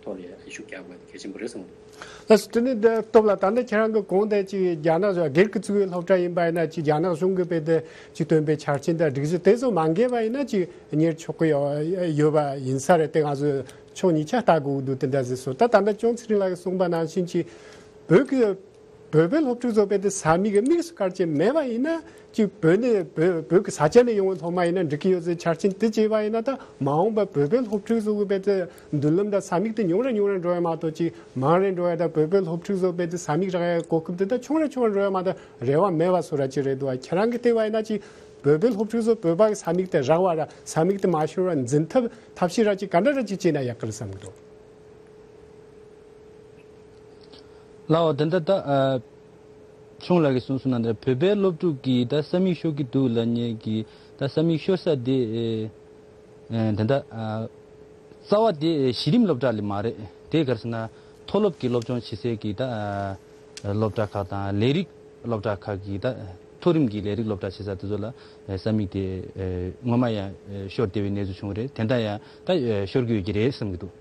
ཐོག་ལ་ཤུགས་རྒྱག་དགོས་གལ་ཆེན་པོ་རེད་བསམ་གྱི་འདུག་ལགས་སོ། དེ་ནས་འདི་སྟོབས་ལགས། ད་ལྟ་ཁྱེད་རང་གི་གོང་དེ་ཅིག་རྒྱ་ནག་གཞུང་སྒེར་གྱི་བཙུགས་པའི་སློབ་གྲྭ་ཡིན་པ་ཡིན་ན། ཅིག་རྒྱ་ནག་གཞུང་གིས་རྦད་དེ་ཅིག་བཏོན་པའི་ཆ་རྐྱེན་དང་སྒྲིག་གཞི་དེ་ཚོ་མ་འགལ་བ་ཡིན་ན་ཅིག་གཉེར་ཆོག་གི་ཡོད་ཡོད་པ་ཡིན་ས་རེད། དེ་ང་ཚོས་ཕྱོགས་གཉིས་ཆ་ལྟ་དགོས་འདུག་དེ་འདྲ་ཟེར་སོང་། ད་ད་ལྟ་ཅུང་ཚེ་རིང་ལགས་ཀྱིས་གསུངས་པ་ནང་བཞིན་ཅིག་བོད་ཀྱི་བོད་པའི་སློབ་ཕྲུག་ཚོ་རྦད་དེ་ས་མིག་གི་དམིགས་སུ་བཀར་གྱི་མེད་པ་ཡིན་ན། ཅིག་བོད་ནས་བོད་བོད་ཀྱི་ས་ཆ་ནས་ཡོང་བའི་སློབ་མ་ཡིན་ན་འགྲིག་གི་ཡོད་ཟེར་ཆ་རྐྱེན་དེ་བྱས་པ་ཡིན་ན། ད་མ་འོངས་པར་བོད་པའི་སློབ་ཕྲུག་ཚོ་གི་རྦད་དེ་མདུན་ལམ་དང་ས་མིག་དེ་ཉུང་རུ་ཉུང་རུ་འགྲོ་ཡ་མ་གཏོགས། ཅིག་མང་རུ་འགྲོ་ཡ་དང་བོད་པའི་སློབ་ཕྲུག་ཚོ་རྦད་དེ་ས་མིག་རག་ཡ་གོ་སྐབས་དེ་ད་ཆུང་རུ་ཆུང་རུ་འགྲོ་ཡ་མ་གཏོགས་རེ་བ་མེད་པ་བཟོ་འདྲ་ཅིག་རེད་འདུག་བ། ཁྱེད་རང་གིས་བལྟས་པ་ཡིན་ན་ཅིག་བོད་པའི་སློབ་ཕྲུག་ཚོ་བོད་པ་གི་ས་མིག་དེ་རག་པ་ར་ས་མིག་དེ་མ་ཤོར་བ་འཛིན་ཐབས་ཐབས་ཤེས་ར་ཅིག་ག་འདྲ་ར་ཅིག་བྱས་ན་ཡག་གི་རེད་བསམ་གི་འདུག་ལགས་འོ། དེ་འདྲ་ད་ཨ། ཆུང་ལགས་ཀྱིས་གསུངས་སོང་ན། འདི་བོད་པའི་སློབ་ཕྲུག་གིས་ད་ས་མིག་ཤོར་གྱི་འདུག་ལབ་མཁན་གྱི་ད་ས་མིག་ཤོར་ས་དེ་ཨེ་ཨེ་དེ་འདྲ་ཨ་རྩ་བ་དེ་གཞི་རིམ་སློབ་གྲྭ་ལ་མ་རེད། དེ་ག་རེ་ཟེར་ན་མཐོ་སློབ་ཀྱི་སློབ་སྦྱོང་བྱེད་སའི་གི་ད་ཨ་སློབ་གྲྭ་ཁག་དང་ལས་རིགས་སློབ་གྲྭ་ཁག་གི་ད་མཐོ་རིམ་གྱི་ལས་རིགས་སློབ་གྲྭ་བྱེད་ས་དེ་ཚོ་ལ་ཨེ་ས་མིག་དེ་ཨེ་སྔོན་མ་ཡང་ཨེ་ཤོར་བསྡད་པའི་གནས་ཚུལ་བྱུང་བ་རེད། དེ་འདྲ་ཡང་ད་ཨེ་ཤོར་གྱི་ཡོད་ཀྱི་རེད་བསམ་གྱི་འདུག་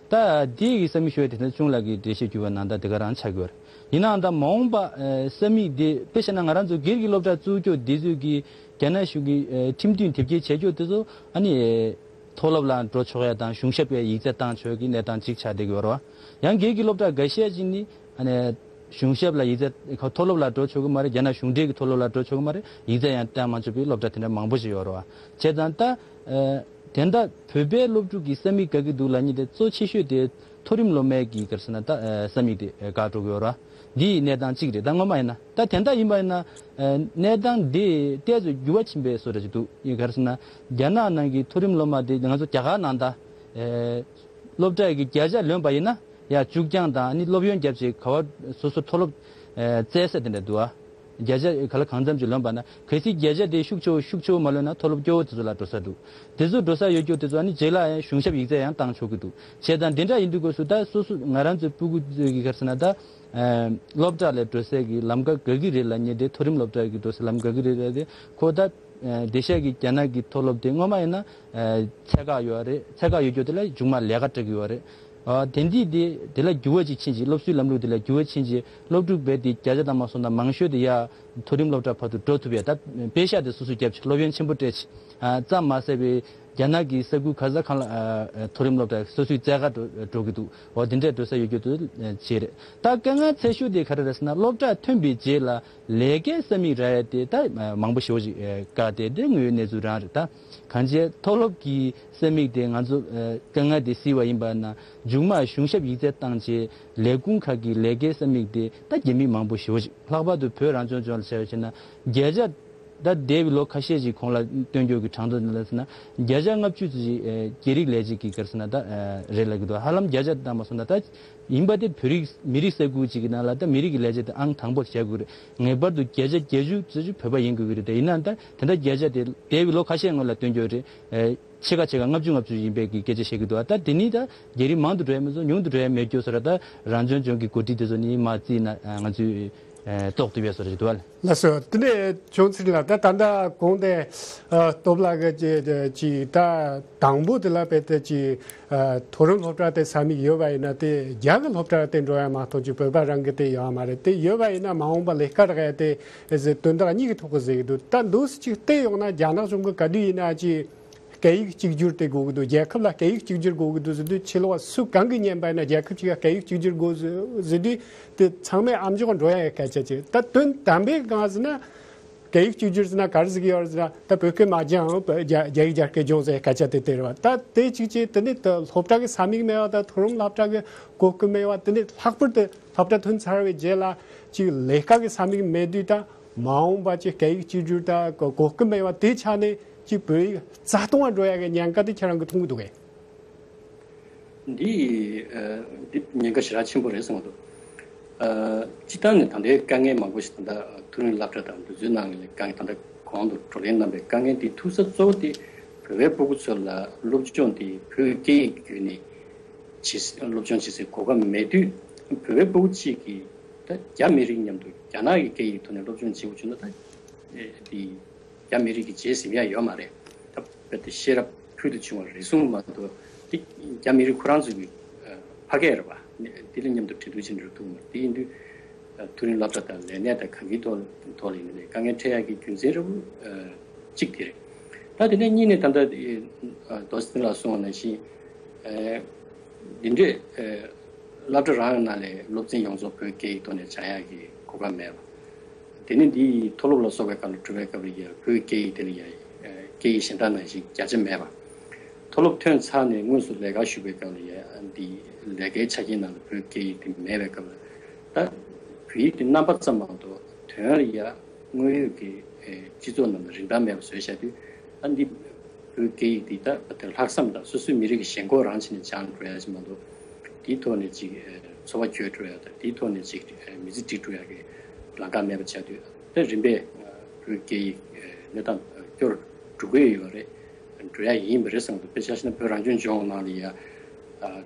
ད་དེ་གི་ས་མིག་ཤོར་ཡ་དེ་ད་ཆུང་ལགས་ཀྱིས་འགྲེལ་བཤད་བརྒྱབ་པ་ནང་ལྟར་དེ་ག་རང་ཆགས་ཀྱི་ཡོད་རེད། ཡིན་ནའང་ད་མ་འོངས་པ་ཨེ་ས་མིག་དེ་དཔེ་བཞག་ན་ང་རང་ཚོ་སྒེར་གྱི་སློབ་གྲྭ་བཙུགས་རྒྱུ་དེ་ཚོས་ཀྱི་རྒྱ་ནག་གཞུང་གི་ཨེ་ཁྲིམས་མཐུན་དེབ་སྐྱེལ་བྱས་རྒྱུ་དེ་ཚོ་ཨ་ནི་ཨེ་མཐོ་སློབ་ལ་འགྲོ་ཆོག་ཡ་དང་གཞུང་ཞབས་ཀྱི་ཡིག་ཚད་བཏང་ཆོག་གི་གནས་སྟངས་གཅིག་ཆགས་བསྡད་ཀྱི་ཡོད་རེད་བ། ཡང་སྒེར་གྱི་སློབ་གྲྭ་འགའ་ཤས་ཅིག་ནི་ཨ་ནི་གཞུང་ཞབས་ལ་ཡིག་ཚད་མཐོ་སློབ་ལ་འགྲོ་ཆོག་གི་མ་རེད། རྒྱ་ནག་གཞུང་འབྲེལ་གྱི་མཐོ་སློབ་ལ་འགྲོ་ཆོག་གི་མ་རེད། ཡིག་ཚད་ཡང་བཏང་མ་ཆོག་པའི་སློབ་གྲྭ་དེ་འདྲ་མང་པོ་ཞིག་ཡོད་རེད་བ། བྱས་ཙང་ད་ཨེ་དེ་འདྲ་བོད་པའི་སློབ་ཕྲུག་གི་ས་མིག་དགའ་གི་འདུག་ལབ་མཁན་དེ་གཙོ་ཆེ་ཤོས་དེ་མཐོ་རིམ་སློབ་མའི་གི་ག་རེ་ཟེར་ན་ད་ཨེ་ས་མིག་དེ་ཨེ་འགག་འགྲོ་གི་ཡོད་རེད་བ། འདི་ཡི་གནས་སྟངས་གཅིག་རེད། ད་སྔོན་མ་ཡིན་ན། ད་དེ་འདྲ་ཡིན་པ་ཡིན་ན་ཨེ་གནས་སྟངས་འདི་ཏོག་ཙམ་འགྱུར་བ་ཕྱིན་པའི་བཟོ་འདྲ་ཅིག་འདུག་ཡིན་ག་རེ་ཟེར་ན་རྒྱ་ནག་ནང་གི་མཐོ་རིམ་སློབ་མ་དེ་ང་ཚོ་རྒྱ་གར་ནང་ད་ཨེ་སློབ་གྲྭ་གི་བརྒྱ་ཆ་ལོན་པ་ཡིན་ན་ཡ་བཅུ་རྐྱང་དང་ཨ་ནི་སློབ་ཡོན་བརྒྱབ་བྱས་ག་བ་སོ་སོ་མཐོ་སློབ་ཨེ་བཙལ་ས་དེ་འདྲ་འདུག་ཨ། བརྒྱ་ཆ་ག་ལ་གང་འཚམ་ཅིག་ལོན་པ་ན་གལ་སྲིད་བརྒྱ་ཆ་དེ་ཤུགས་ཆེ་བོ་ཤུགས་ཆེ་བོ་མ་ལོན་ན་མཐོ་སློབ་སྐྱོ་བོ་དེ་ཚོ་ལ་འགྲོ་ས་འདུག་དེ་ཚོ་འགྲོ་ས་ཡོད་རྒྱུ་དེ་ཚོ་ཨ་ནི་རྗེས་ལ་ཡང་གཞུང་ཞབས་ཡིག་ཚད་ཡང་བཏང་ཆོག་གི་འདུག་བྱས་ཙང་དེ་འདྲ་ཡིན་དུས་སྐབས་སུ་ད་སོ་སོ་ང་རང་ཚོའི་སྤུ་གུ་ཚོའི་གི་ག་རེ་ཟེར་ན་ད་ཨ་སློབ་གྲྭ་ལ་འགྲོ་སའི་གི་ལམ་ཁ་དགའ་གི་རེད་ལབ་མཁན་དེ། མཐོ་རིམ་སློབ་གྲྭ་གི་འགྲོ་སའི་ལམ་དགའ་གི་རེད་ལབ་དེ་ཁོ་ད་ཨ་བསྡད་ཤག་གི་རྒྱ་ནག་གི་མཐོ་སློབ་དེ་སྔོན་མ་ཡིན་ན་ཨ་ཚད་བཀག་ཡོད་རེད། ཚད་བཀག་ཡོད་རྒྱུ་དེ་ལ་མཇུག་མ་ལས་ཀ་སྤྲད་གི་ཡོད་རེད། ཨ་དེ་འདི་དེ་དེ་ལ་འགྱུར་བ་ཅིག་ཕྱིན་ཅིག་སློབ་གསོའི་ལམ་ལུགས་དེ་ལ་འགྱུར་བ་ཕྱིན་ཅིག་སློབ་ཕྲུག་རྦད་དེ་བརྒྱ་ཆ་དང་མ་སོང་ན་མང་ཤོས་དེ་ཡ་མཐོ་རིམ་སློབ་གྲྭ་བར་དུ་འགྲོ་ཐུབ་ཡ། ད་དཔེ་ཤག་དེ་སོ་སོས་བརྒྱབ་ཅིག་སློབ་ཡོན་ཆེན་པོ་སྤྲད་ཅིག་ཨ་ཙམ་མ་ཟད་པའི་རྒྱ་ནག་གི་ས་ཁུལ་ག་ས་གང་ལ་ཨ་ཨ་མཐོ་རིམ་སློབ་གྲྭ་སོ་སོའི་བཙལ་ག་འགྲོ་འགྲོ་གི་འདུག་འོ་དེ་འདྲས་འགྲོ་ས་ཡོད་རྒྱུ་དེ་བྱས་རེད། ད་དཀའ་ངལ་ཆེ་ཤོས་དེ་ག་རེ་རེད་ཟེར་ན་སློབ་གྲྭ་ཐོན་པའི་རྗེས་ལ་ལས་ཀའི་ས་མིག་རག་ཡ་དེ་ད་མང་པོ་ཞེ་པོ་ཅིག་ཨ་དཀའ་དེ་དེ་དངོས་ཡོད་གནས་ཚུལ་རང་རེད། ད་གང་བྱས་མཐོ་སློབ་ཀྱི་ས་མིག་དེ་ང་ཚོ་ཨ་དཀའ་ངལ་དེ་སེལ་བ་ཡིན་པ་ན་མཇུག་མ་གཞུང་ཞབས་ཡིག་ཚད་བཏང་བྱས་ལས་ཁུངས་ཁག་གི་ལས་ཀའི་ས་མིག་དེ་ད་རྒྱ་མི་མང་པོ་ཞེ་པོ་ཅིག་ལྷག་པར་དུ་བོད་རང་སྐྱོང་ལྗོངས་ལ་བྱས་པ་བྱས་ན་བརྒྱ་ཆ་ད་འདས་པའི་ལོ་ཁ་ཤས་ཤིག་གོང་ལ་སྟོན་རྒྱུ་གི་གྲངས་ཐོ་འདི་ལ་ཟེར་ན་བརྒྱ་ཆ་ལྔ་བཅུ་ཙམ་ཞིག་ཨེ་རྒྱ་རིགས་ལས་བྱེད་ཀྱི་ག་རེ་ཟེར་ན་ད་ཨེ་རེད་ལབ་ཀྱི་འདུག་ཧ་ལམ་བརྒྱ་ཆ་བཏང་མ་སོང་ན་ད་ཡིན་པ་དེ་བོད་རིགས་མི་རིགས་ས་ཁུལ་གཅིག་གི་ནང་ལ་ད་མི་རིགས་ཀྱི་ལས་བྱེད་དེ་ཨང་དང་པོ་བཞག་དགོས་རེད། ངེས་པར་དུ་བརྒྱ་ཆ་བརྒྱད་ཅུ་ཙམ་ཞིག་བོད་པ་ཡིན་དགོས་ཀྱི་རེད། དེ་ཡིན་ན་ད་དེ་འདྲ་བརྒྱ་ཆ་དེ་འདས་པའི་ལོ་ཁ་ཤས་སྔོན་ལ་སྟོན་རྒྱུ་རེད། ཨེ་ཕྱེད་ཀ་ཕྱེད་ཀ་ལྔ་བཅུ་ལྔ་བཅུ་ཡིན་པའི་གི་སྐད་ཆ་བཤད་ཀྱི་འདུག་ད་དེ་ནི་ད་རྒྱ་རིགས་མང་དུ་འགྲོ་ཡ་མེད་ཚོ་ཉུང་དུ་འགྲོ་ཡ་མེད་རྒྱུ་བཟོ་འདྲ། ད་རང་སྐྱོང་ལྗོངས་ཀྱི་འགོ་ཁྲིད་དེ་ཚོ་ནི་མ་བརྩིས་ན་ང་ཚོས་ཨེ་རྟོགས་ཐུབ་ཡ་བཟོ་འདྲ་ཞིག་འདུག་ཨ་ལེ། ལགས་སོ། དེ་ནས་ཆུང་ཚེ་རིང་ལགས། ད་ད་ལྟ་གོང་དེ་ཨ་སྟོབས་ལགས་ཀྱིས་ཅི་ཅི་ད་དང་པོ་དེ་ལ་དཔེ་དེ་ཅི་ཨ་མཐོ་རིམ་སློབ་གྲྭ་དེ་ས་མིག་ཡོད་པ་ཡིན་ན་དེ་རྒྱ་གི་སློབ་གྲྭ་དེ་འགྲོ་ཡ་མ་གཏོགས་ཅི་བོད་པ་རང་གི་དེ་ཡོད་མ་རེད། དེ་ཡོད་པ་ཡིན་ན་མ་འོངས་པ་ལས་ཀ་རག་ཡ་དེ་ཨེ་ཟེར་དོན་དག་གཉིས་ཀྱི་ཐོག་གི་ཟེར་གི་འདུག་ད་འདུག་སེ་ཅིག་བལྟས་ཡོང་ན་རྒྱ་ནག་གཞུང་གི་ག་དུས་ཡིན་ན་ཅི་སྐད་ཡིག་གཅིག་གྱུར་དེ་དགོས་ཀྱི་འདུག་རྒྱལ་ཁབ་ལ་སྐད་ཡིག་གཅིག་གྱུར་དགོས་ཀྱི་འདུག་ཟེར་དུས། ཕྱི་ལོགས་སུ་གང་གིས་ཉན་པ་ཡིན་ན་རྒྱལ་ཁབ་ཅིག་ག་སྐད་ཡིག་གཅིག་གྱུར་དགོས་ཟེར་དུས་དེ་ཚང་མས་ཨམ་ཅོག་འགྲོ་ཡ་ཡི་སྐད་ཆ་ཅིག་ད་དོན་དམ་པའི་སྒང་ཟེར་ན་སྐད་ཡིག་གཅིག་གྱུར་ཟེར་ན་ག་རེ་ཟེར་གྱི་ཡོད་རེད་ཟེར་ན། ད་བོད་སྐད་མ་སྦྱངས་རྒྱ་རྒྱ་ཡིག་རྒྱ་སྐད་སྦྱོང་ཟེར་སྐད་ཆ་དེ་དེ་རེད་བ། ད་དེ་གཅིག་བྱས། དེ་ནས་ད་སློབ་གྲྭ་གི་ས་མིག་མེད་པ་དང་མཐོ་རིམ་སློབ་གྲྭ་གི་གོ་སྐབས་མེད་པ། དེ་ནས་ལྷག་པར་དུ་སློབ་གྲྭ་ཐོན་ཚར་བའི་རྗེས་ལ་ཅིག་ལས་ཀ་གི་ས་མིག་མེད་དུས་ད་མ་འོངས་པ་ཅིག་སྐད་ཡིག་གཅིག་གྱུར་ད་གོ་གོ་སྐབས་མེད་པ་དེ་ཆ་ནས་ཅིག་བོད་ཡིག་རྩ་སྟོང་བ་འགྲོ་ཡ་གི་ཉེན་ཁ་དེ་ཁྱེད་རང་གིས་མཐོང་གི་འདུག་གས། འདི་ཨ་འདི་ཉེན་ཁ་ཞེ་དྲག་ཆེན་པོ་རེད་བསམ་གྱི་འདུག་ཨ་སྤྱིར་བཏང་ནས་ད་ལྟའི་དཀའ་ངལ་མང་པོ་ཞིག་ད་ལྟ་མཐོ་རིམ་སློབ་གྲྭ་དང་འདི་ཚོའི་ནང་ལ་དཀའ་ངལ། ད་ལྟ་གོང་དུ་བགྲོ་གླེང་གནང་པའི་དཀའ་ངལ་འདི་ཐུག་ས་གཙོ་བོ་དེ་བོད་པའི་སྤུ་གུ་ཚོ་ལ་སློབ་སྦྱོང་དེ་བོད་སྐད་ཡིག་བརྒྱུད་ནས་བྱེད། སློབ་སྦྱོང་བྱེད་སའི་གོ་སྐབས་མེད་དུས། བོད་པའི་སྤུ་གུ་གཅིག་གིས་ད་རྒྱ་མི་རིགས་མཉམ་དུ་རྒྱ་ནག་གི་སྐད་ཡིག་ཐོག་ནས་སློབ་སྦྱོང་བྱེད་དགོས་བྱུང་ན་ད་ཨེ་འདི་རྒྱ་མི་རིགས་ཀྱིས་བརྗེད་ཟིན་ཡ་ཡོད་མ་རེད། ད་རྦད་དེ་ཤེས་རབ་ཕུལ་དུ་བྱུང་བ་རེ་ཟུང་མ་གཏོགས་འདི་རྒྱ་མི་རིགས་ཁོ་རང་ཚོ་གི་ཨ་ ཕ་སྐད་རེད་པ། དེ་ལ་མཉམ་དུ་འབྲེལ་གཏུག་བྱེད་འགྲོ་ཐུབ་མ་རེད། དེ་ཡིན་དུས་མཐོ་རིམ་སློབ་གྲྭ་དང་ལས་གནས་དང་གང་གི་ཐོག་ཐོག་ལ་ཡིན་ནའི་དཀའ་ངལ་འཕྲད་ཡག་གི་རྒྱུ་མཚན་རེད་པ། གཅིག་དེ་རེད། ད་དེ་ནས་གཉིས་ནས་ད་ལྟ་རྡོ་རྗེ་ལགས་གསུངས་པ་ནང་བཞིན། འདི་འདྲས་སློབ་གྲྭ་རང་ནང་ལས་སློབ་ཚན་ཡོངས་རྫོགས་བོད་སྐད་ཡིག་ཐོག་ནས་སྦྱང་ཡག་གི་གོ་སྐབས་མེད་པ། དེ་ནས་འདི་མཐོ་སློབ་ལ་སོགས་པའི་སྒང་ལ་འགྲོ་བའི་སྐབས་ལ་ཡང་བོད་སྐད་ཡིག་དེ་ལ་ཡང་སྐད་ཡིག་གཞན་དག་ནང་བཞིན་བརྒྱ་ཆ་མེད་པ། མཐོ་སློབ་ཐོན་ཚར་ནས་དངོས་སུ་ལས་ཀ་ཞུགས་པའི་སྐབས་ལ་ཡང་འདི་ལས་ཀའི་ཆ་རྐྱེན་ནང་ལ་བོད་སྐད་ཡིག་དེ་མེད་པའི་སྐབས་ལ། ད་བོད་ཡིག་དེ་རྣམ་པ་ཙམ་མ་གཏོགས་དོན་ལ་ཡང་དངོས་ཡོད་ཀྱི་སྤྱི་ཚོགས་ནང་ལ་རིན་ཐང་མེད་པ་བཟོས་བཞག་དུས། ཨ་འདི་བོད་སྐད་ཡིག་འདི་ད་དེ་ལྷག་བསམ་དང་སོ་སོའི་མི་རིགས་ཀྱི་ཞེན་ཁོག་རང་བྱས་ནས་སྦྱངས་འགྲོ་ཡ་ཞིག་མ་གཏོགས། དེའི་ཐོག་ནས་ཅིག་འཚོ་བ་སྐྱོལ་འགྲོ་ཡ་དང་དེའི་ཐོག་ནས་ཅིག་མི་ཚེ་སྒྲིག་འགྲོ་ཡ་གི་ལམ་ཁ་མེད་པ་ཆགས་དུས། དེ་རིམ་པས་བོད་སྐད་ཡིག་གནས་སྟངས་སྐྱོ་རུ་འགྲོ་གི་ཡོད་རེད། འགྲོ་ཡ་ཡིན་པ་རེད་བསམ་འདུག་དཔེ་ཆ་བཞག་ན་བོད་རང་སྐྱོང་ལྗོངས་ནང་ལ་ཡ།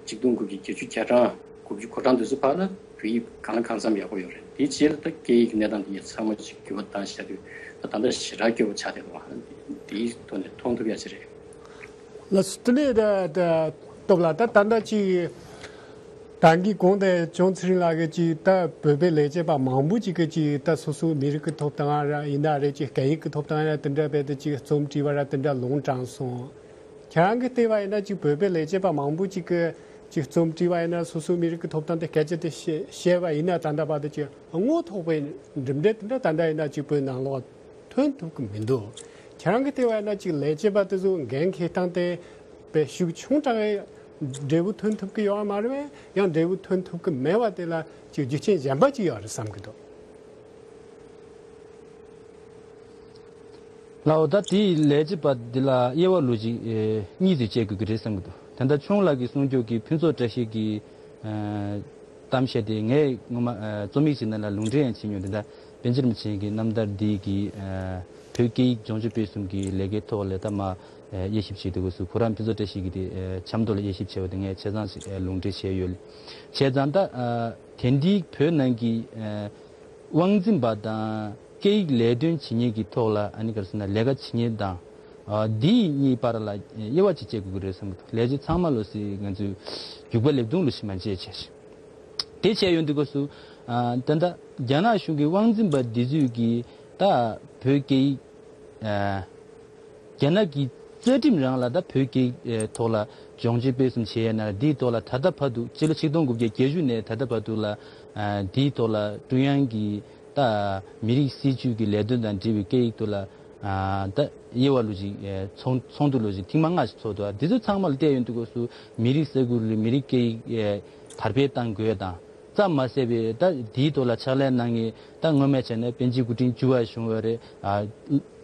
ཆིག་སྟོང་དགུ་བརྒྱ་བརྒྱད་ཅུ་གྱ་གྲངས་དགུ་བཅུ་གོ་གྲངས་དེ་ཚོ་བར་ལ་བོད་ཡིག་གང་ལ་གང་འཚམ་ཡག་པོ་ཡོད་རེད། དེའི་རྗེས་ལ་ད་སྐད་ཡིག་གི་གནས་སྟངས་དེ་ཡང་ཚང་མ་ཅིག་འགྱུར་བ་བཏང་བཞག་དུས། ད་ད་ལྟ་ཞེ་དྲག་སྐྱོ་པོ་ཆགས་བསྡད་འདུག་དེའི་ཐོག་ནས་མཐོང་ཐུབ་ཡ་ཅིག་རེད། ལགས་སོ། དེ་ནས་ད་ད་སྟོབས་ལགས། ད་ད་ལྟ་ཅིག་ད་གིན་གོང་དེ་ཅོང་ཚེ་རིང་ལགས་ཀྱིས་ཅིག་ད་བོད་པའི་ལས་བྱེད་པ་མང་པོ་ཅིག་གིས་ཅིག་ད་སོ་སོའི་མི་རིགས་ཀྱི་ཐོབ་ཐང་ར་ཡིན་ན་རེད། ཅིག་སྐད་ཡིག་གི་ཐོབ་ཐང་ར་དེ་འདྲ་བས་ད་ཅིག་རྩོམ་བྲིས་པ་ར་དེ་འདྲ་ལུང་དྲངས་སོང་། ཁྱེད་རང་གིས་བལྟས་པ་ཡིན་ན་ཅིག་བོད་པའི་ལས་བྱེད་པ་མང་པོ་ཅིག་གིས་ཅིག་རྩོམ་བྲིས་པ་ཡིན་ན་སོ་སོའི་མི་རིགས་ཀྱི་ཐོབ་ཐང་དེ་སྐད་ཆ་དེ་བཤད་བཤད་པ་ཡིན་ན་ད་ལྟ་བར་དུ་ཅིག་རྔོ་ཐོགས་པའི་གྲུབ་འབྲས་དེ་འདྲ་ད་ལྟ་ཡིན་ན་ཅིག་བོད་ནང་ལོགས་ཐོན་ཐུབ་ཀྱི་མི་འདུག་ཁྱེད་རང་གིས་བལྟས་པ་ཡིན་ན་ཅིག་ལས་བྱེད་པ་དེ་ཚོ་འགན་འཁྱེར་སྟངས་དེ་དཔེ་ཤུགས་ཆུང་དྲགས་འབྲས་བུ་ཐོན་ཐུབ་ཀྱི་ཡོད་མ་རེད་པས། ཡང་འབྲས་བུ་ཐོན་ཐུབ་ཀྱི་མེད་པ་དེ་ལ་ཅིག་རྒྱུ་རྐྱེན་གཞན་པ་ཅིག་ཡོད་རེད་བསམ་གྱི་འདུག་ལགས་འོ། ད་དེའི་ལས་བྱེད་པ་འདི་ལ་དབྱེ་བ་ལོ་ཅིག་གཉིས་ཙམ་བྱེད་དགོས་ཀྱི་རེད་བསམ་གྱི་འདུག་ད་ལྟ་ཆུང་ལགས་ཀྱིས་གསུང་རྒྱུ་གི་ཕུན་ཚོགས་བཀྲ་ཤིས་ཀྱི་གཏམ་བཤད་དེ་ངས་སྔོན་མ་རྩོམ་ཡིག་ཅིག་ནང་ལ་ལུང་འདྲེན་ཡང་བྱས་མྱོང་། དེ་འདྲ་པཎ་ཆེན་རིན་པོ་ཆེ་གི་རྣམ་ཐར་འདི་གི་བོད་སྐད་ཡིག་སྦྱོང་སྤྱོད་སྤེལ་གསུམ་གྱི་ལས་ཀའི་ཐོག་ལ་ད་མ་དབྱེ་ཞིབ་བྱེད་དུས་སྐབས་སུ་ཁོ་རང་ཕུན་ཚོགས་བཀྲ་ཤིས་ཀྱི་དེ་ཆབ་མདོ་ལ་དབྱེ་ཞིབ་བྱས་པ་དེ་ངས་ཆ་ཚང་ཞིག་ལུང་འདྲེན་བྱས་ཡོད། བྱས་ཙང་ད་དེང་དུས་བོད་ནང་གི་དབང་འཛིན་པ་དང་སྐད་ཡིག་ལས་དོན་བྱེད་མཁན་གྱི་ཐོག་ལ་ཨ་ནི་ག་རེ་ཟེར་ན་ལས་ཀ་བྱེད་མཁན་དང་། འདི་གཉིས་བར་ལ་དབྱེ་བ་ཅིག་བྱེད་དགོས་ཀྱི་རེད་བསམ་གྱི་འདུག་ལས་བྱེད་ཚང་མ་ལོ་སི་ང་ཚོས་རྒྱུག་པ་ལེབ་རྡུང་ལོ་སི་མ་བྱེད་བྱས། དེ་བྱས་ཡོང་དུས་སྐབས་སུ་ད་ལྟ་རྒྱ་ནག་གཞུང་གི་དབང་འཛིན་པ་འདི་ཚོས་ཀྱིས་ད་བོད་སྐད་ཡིག་རྒྱ་ནག་གི་རྩ་ཁྲིམས་རང་ལ་ད་བོད་སྐད་ཐོག་ལ་སྦྱོང་སྤྱོད་སྤེལ་གསུམ་བྱས་ཡོད་ན་འདིའི་ཐོག་ལ་ད་ལྟ་བར་དུ་སྤྱི་ལོ་ཆིག་སྟོང་དགུ་བརྒྱ་བརྒྱད་ཅུ་ནས་ད་ལྟ་བར་དུ་ལ་འདིའི་ཐོག་ལ་ཀྲུང་དབྱང་གི་ད་མི་རིགས་སྲིད་ཇུས་ཀྱི་ལས་དོན་དང་འབྲེལ་བའི་སྐད་ཡིག་ཐོག་ལ་ད་དབྱེ་བ་ལོ་ཅིག་ཚོགས་ཚོགས་འདུ་ལོ་ཅིག་ཐེངས་མ་ལྔ་ཞིག་ཚོགས་འདུག་འདི་ཚོ་ཚང་མ་ལ་བལྟས་ཡོང་དུས་སྐབས་སུ་མི་རིགས་ས་ཁུལ་ལ་མི་རིགས་སྐད་ཡིག་དར་སྤེལ་གཏང་དགོས་དང་། ཙམ་མ་ཟད་པའི་ད་དེའི་ཐོག་ལ་ཕྱག་ལས་གནང་མཁན་ད་སྔོན་མའི་ཆ་ནས་པཎ་ཆེན་སྐུ་ཕྲེང་བཅུ་པ་བྱུང་ཡོད་རེད། ཨ།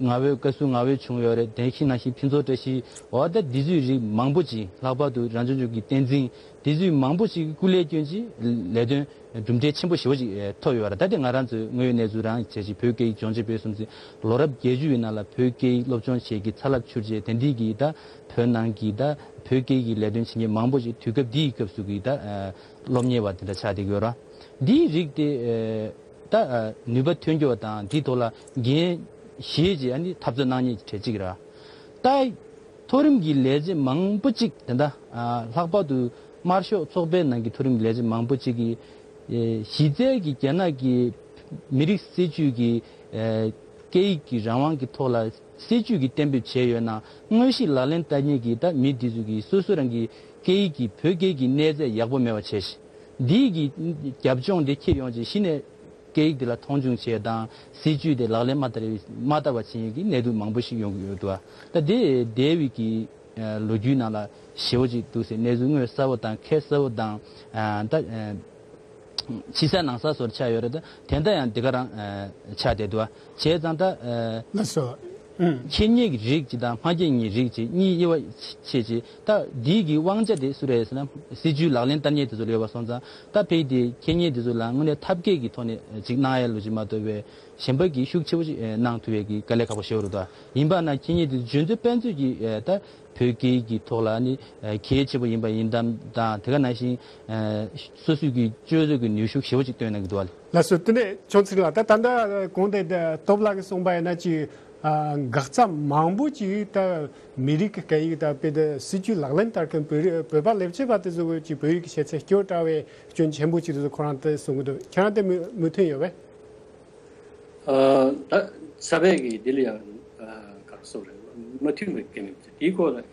ང་བོད་བཀའ་ཟུར་ང་བོད་བྱུང་ཡོད་རེད། དེ་བཞིན་ནང་བཞིན་ཕུན་ཚོགས་བཀྲ་ཤིས་འོ་ད་འདི་ཚོའི་རིགས་མང་པོ་ཅིག་ལྷག་པར་དུ་རང་སྐྱོང་ལྗོངས་ཀྱི་བསྟན་འཛིན་འདི་ཚོའི་མང་པོ་ཞིག་སྐུ་ལས་བསྐྱོན་ཅིག་ལས་དོན་གྲུབ་འབྲས་ཆེན་པོ་ཞེ་པོ་ཅིག་ཐོབ་ཡོད་རེད། ད་དེ་ང་རང་ཚོའི་དངོས་ཡོད་གནས་ཚུལ་རང་བྱས་ཅིག་བོད་སྐད་ཡིག་སྦྱོང་སྤྱོད་སྤེལ་གསུམ་ཚེ་ལོ་རབས་བརྒྱད་ཅུ་ཡི་ནང་ལ་བོད་སྐད་ཡིག་སློབ་སྦྱོང་བྱེད་ཀྱི་ཚ་རླབས་འཕྱུར་རྗེས་དེ་འདི་གི་ད་བོད་ནང་གི་ད་བོད་སྐད་ཀྱི་ལས་དོན་བྱེད་མཁན་མང་པོ་ཞིག་དུས་སྐབས་འདི་ཡི་སྐབས་སུ་གི་ད་སློབ་གཉེར་བ་དེ་འདྲ་ཆགས་བསྡད་ཡོད་ར། འདིའི་རིགས་དེ་ད་ནུས་པ་ཐོན་རྒྱུ་དང་འདིའི་ཐོག་ལ་འགན་བཞེས་རྗེས་ཨ་ནི་འཐབ་རྩོད་གནང་མཁན་གྱི་གྲས་གཅིག་ར། ད་མཐོ་རིམ་གྱི་ལས་བྱེད་མང་པོ་གཅིག་དེ་འདྲ་ལྷག་པར་དུ་དམར་ཤོག་ཚོགས་པའི་ནང་གི་མཐོ་རིམ་གྱི་ལས་བྱེད་མང་པོ་གཅིག་གིས་གཞི་རྩའི་གི་རྒྱ་ནག་གི་མི་རིགས་སྲིད་ཇུས་ཀྱི་སྐད་ཡིག་གི་རང་དབང་གི་ཐོག་ལ་སྲིད་ཇུས་ཀྱི་གཏན་འབེབས་བྱས་ཡོད་ན་དངོས་གཞི་ལག་ལེན་བསྟར་མཁན་གྱི་ད་མི་དེ་ཚོ་གིས་སོ་སོ་རང་གི་སྐད་ཡིག་གི་བོད་སྐད་ཀྱི་གནས་ཚད་ཡག་པོ་མེད་པ་བྱས་ཤིང་། འདིའི་གི་རྒྱབ་ལྗོངས་དེ་འཁྱེར་ཡོང་རྗེས་གཞི་ནས་སྐད་ཡིག་དེ་ལ་མཐོང་ཆུང་བྱས་དང་སྲིད་ཇུས་དེ་ལག་ལེན་མ་བསྟར་བའི་མ་བསྟར་བ་བྱེད་མཁན་གྱི་གནད་དོན་མང་པོ་ཞིག་ཡོང་གི་ཡོད་འདུག་ད་དེ་འདས་པའི་གི་ལོ་རྒྱུས་ནང་ལ་ཞེ་པོ་ཅིག་འདུག་ཟེར་གནས་ཚུལ་དངོས་གསལ་པོ་དང་ཁྱད་གསལ་པོ་དང་ད། ཕྱི་གསལ་ནང་གསལ་བཟོ་འདྲ་ཆགས་ཡོད་རེད། ད་དེ་འདྲ་ཡང་འདི་ག་རང་ཆགས་བསྡད་འདུག་བ། བྱས་ཙང་ད་ལགས་སོ། ཨུམ། ཁེ་གཉེར་གྱི་རིགས་གཅིག་དང་མ་ཁེ་གཉེར་རིགས་གཅིག་གཉིས་དབྱེ་བ་ཕྱེ་བྱས། ད་འདི་གི་དབང་ཆ་དེ་སུ་རེད་ཟེར་ན་སྲིད་ཇུས་ལག་ལེན་བསྟར་མཁན་དེ་ཚོ་ལ་ཡོད་པ་སོང་ཙང་ད་ཕ་གི་དེ་ཁེ་གཉེར་དེ་ཚོ་ལ་དངོས་གནས་ཐབས་མཁས་ཀྱི་ཐོག་ནས་ཅིག་གནང་ཡ་ལོ་ཅིག་མ་གཏོགས་པའི་གཞན་པ་གི་ཤུགས་ཆེ་པོ་ཅིག་གནང་ཐུབ་ཡས་ཀྱི་དཀའ་ལས་ཁག་པོ་ཞེ་པོ་རེད་ད། ཡིན་པ་ན་ཁེ་གཉེར་དེ་ཚོ་འཇོན་ཚོད་དཔེ་མཛོད་ཀྱི་ད། བོད་སྐད་ཀྱི་ཐོག་ལ་ནི་གལ་ཆེ་པོ་ཡིན་པ་ཡིན་དམ་དང་དེ་ག་ནང་བཞིན་སོ་སོའི་གི་སྤྱོད་ཚུལ་གྱི་ནུས་ཤུགས་ཞེ་པོ་ཅིག་བཏོན་གནང་གི་འདུག་བ། ལགས་སོ། དེ་ནས་ཆོས་ཚེ་རིང་ལགས། ད་ད་ལྟ་གོང་དེ་སྟོབས་ལགས་ཀྱིས་གསུངས་པ་ཡིན་ན་ཅིག་ ཨ། འགག་རྩ་མང་པོ་ཅིག་ད་མི་རིགས་ཀྱི་སྐད་ཡིག་དང་དཔེ་དེབ་སྲིད་ཇུས་ལག་ལེན་བསྟར་མཁན་བོད་རིགས་བོད་པ་ལས་བྱེད་པ་དེ་ཚོ་གི་ཅིག་བོད་ཡིག་གི་ཤེས་ཚད་སྐྱོ་དྲགས་པའི་སྐྱོན་ཆེན་པོ་ཅིག་དེ་ཚོ་ཁོ་རང་དེ་གསུང་གི་འདུག་ཁྱེད་རང་དེ་མོས་མོས་མཐུན་ཡོད་པས། ཨ། ད་ས་པའི་གི་འདི་ལ་ཡང་ཨ་ག་རེ་ཟེར་དགོས་རེད། མ་མཐུན་པའི་སྐད་མེད་དེའི་སྐོར་ལ་ཨ་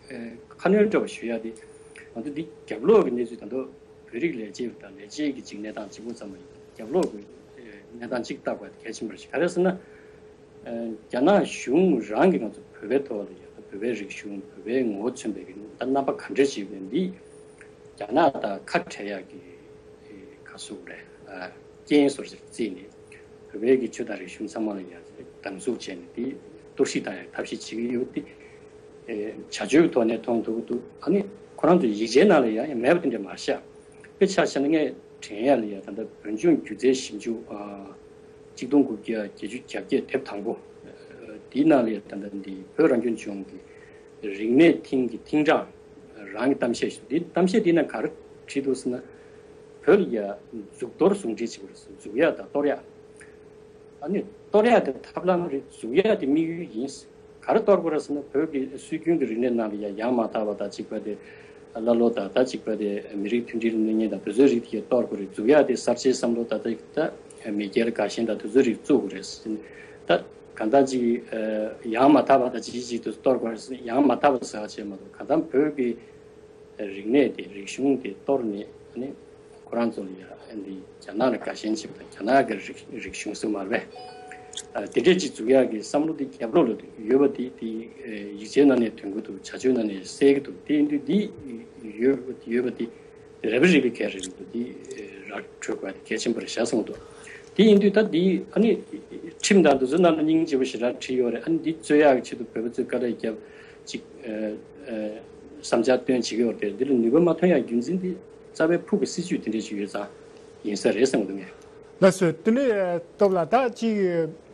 ཁ་སྣོན་འདྲ་བ་ཞུ་ཡ་དེ། ང་ཚོ་འདི་རྒྱབ་ལོགས་ཀྱི་གནས་ཚུལ་ད་དུང་བོད་རིགས་ལས་བྱེད་པ་དང་ལས་བྱེད་ཀྱི་ཅིག་གནས་སྟངས་གཅིག་པོ་ཙམ་མ་ཡིན་པར་རྒྱབ་ལོགས་ཀྱི་ཨ་གནས་སྟངས་གཅིག་བརྟག་པ་གལ་ཆེན་པོ་རེད། ག་རེ་ཟེར་ན། ཨ་རྒྱ་ནག་གཞུང་རང་གིས་ང་ཚོ་བོད་པའི་ཐོག་ལ་ཡང་བོད་པའི་རིག་གཞུང་བོད་པའི་ངོ་བོ་མཚོན་པའི་གི་ད་རྣམ་པ་ག་འདྲ་ཞིག་ཡོད་འདི་རྒྱ་ནག་དང་ཁ་བྲལ་ཡག་གི་ག་ཟེར་དགོས་རེད། ཨ་རྐྱེན་བཟོ་འདྲ་བརྩིས་ནས་བོད་པའི་གི་ཆོས་དང་རིག་གཞུང་ཚང་མ་ལ་ཡང་སྡང་ཟུག་བྱས་ནས་དེ་གཏོར་བཤིག་བཏང་ཡག་ཐབས་ཤེས་བྱེད་ཀྱི་ཡོད་དེ། ཨ་བྱ་སྤྱོད་ཐོག་ནས་མཐོང་ཐུབ་ཀྱི་འདུག་ཨ་ནི་ཁོ་རང་ཚོའི་ཡིག་ཆའི་ནང་ལ་ཡང་ཡང་མེད་པ་དེ་འདྲ་མ་བཞག་དཔེ་ཆ་བཞག་ན་ངས་དྲན་ཡག་ལ་ཡ་ད་ལྟ་བོད་ལྗོངས་སྒྱུ་རྩལ་ཞིབ་འཇུག་ཨ་གཅིག་སྟོང་དགུ་བརྒྱ་བརྒྱད་ཅུ་གྱ་བརྒྱད་དེབ་དང་པོ། ཨ་དེའི་ནང་ལ་ཡ་ད་ལྟ་འདི་བོད་རང་སྐྱོང་ལྗོངས་ཀྱི་རིག་གནས་ཐིང་གི་ཐིང་ཀྲང་རང་གི་གཏམ་བཤད་ཞིག་འདི་གཏམ་བཤད་འདི་ནང་ག་རེ་བྲིས་འདུག་ཟེར་ན། བོད་ལ་ཡ་གཟུགས་གཏོར་ཟུང་འབྲེལ་བྱེད་དགོས་རེད། གཟུགས་ཡ་དང་གཏོར་ཡ། ཨ་ནི་གཏོར་ཡ་དེ་ཐབས་ལམ་རེད། གཟུགས་ཡ་དེ་དམིགས་ཡུལ་ཡིན། ག་རེ་གཏོར་དགོས་རེད་ཟེར་ན། བོད་ཀྱི་སྲོལ་རྒྱུན་གྱི་རིག་གནས་ནང་ལ་ཡང་ཡང་མ་དག་པ་དང་གཅིག་པ་དེ། ཀླ་ཀློ་དང་ད་གཅིག་པ་དེ་མི་རིགས་མཐུན་སྒྲིལ་གནས་ངེས་དང་དེ་ཚོའི་རིགས་དེ་གཏོར་དགོས་རེད། གཟུགས་ཡ་དེ་གསར་བརྗེའི་བསམ་བློ་དང་ད་ད་མེས་རྒྱལ་དགའ་ཞེན་དང་དེ་ཚོའི་རིགས་བཙུགས་དགོས་རེད་ཟེར་ནས། ད་གང་ལྟར་ཅིག་ཡང་མ་དག་པ་དང་ཅིག་ཅིག་དེ་གཏོར་དགོས་རེད་ཟེར་ནས། ཡང་མ་དག་པ་ཟེར་བ་བྱས་མ་གཏོགས་གང་ལྟར་བོད་ཀྱི་རིག་གནས་དེ་རིག་གཞུང་དེ་གཏོར་ནས་ཨ་ནི་ཁོ་རང་ཚོ་ལ་ཡ་ཨ་འདི་རྒྱ་ནག་ལ་དགའ་ཞེན་བྱེད་པ་དང་རྒྱ་ནག་གི་རིག་རིག་གཞུང་ཟེར་མ་རེད་པས། ཨ་དེ་འདྲས་ཅིག་འཛུགས་ཡག་གི་བསམ་བློ་དེ་རྒྱབ་ལོགས་ལ་ཡོད་པ་དེ་དེ་ཨ་ཡིག་ཆའི་ནང་ནས་ཐོན་གྱི་འདུག་བྱ་སྤྱོད་ནང་ནས་གསལ་གྱི་འདུག་དེ་ཡིན་དུས་འདི་ཡོད་ཡོད་པ་དེ་རེ་བ་རེ་བའི་གལ་རེད་འདུག་དེ་ཨ་ར་འཕྲོད་དགོས་དེ་གལ་ཆེན་པོ་རེད་བཞག་སོང་འདུག་དེ་ཡིན་དུས་ད་དེ་ཨ་ནི་ཁྲིམས་དང་དེ་ཚོའི་ནང་ལ་སྙིང་རྗེ་པོ་ཞེ་དྲག་བྲིས་ཡོད་རེད། ཨ་ནི་འདི་རྩོད་ཡག་གི་ཆེད་དུ་བོད་པ་ཚོས་དཀའ་ལས་བརྒྱབ་ཅིག་ཨ་ཨ་བསམ་འཆར་བཏོན་བྱེད་ཀྱི་ཡོད་རེད། འདི་ལ་ནུས་པ་མ་ཐོན་ཡག་རྒྱུ་མཚན་དེ་རྩ་བའི་ཕུགས་ཀྱི་སྲིད་ཇུས་དེ་འདྲས་ཅིག་ཡོད་ཙང་ཡིན་ས་རེད་བསམ་གྱི་འདུག་ངས། ལགས་སོ། དེ་ནས་སྟོབས་ལགས། ད་ཅིག་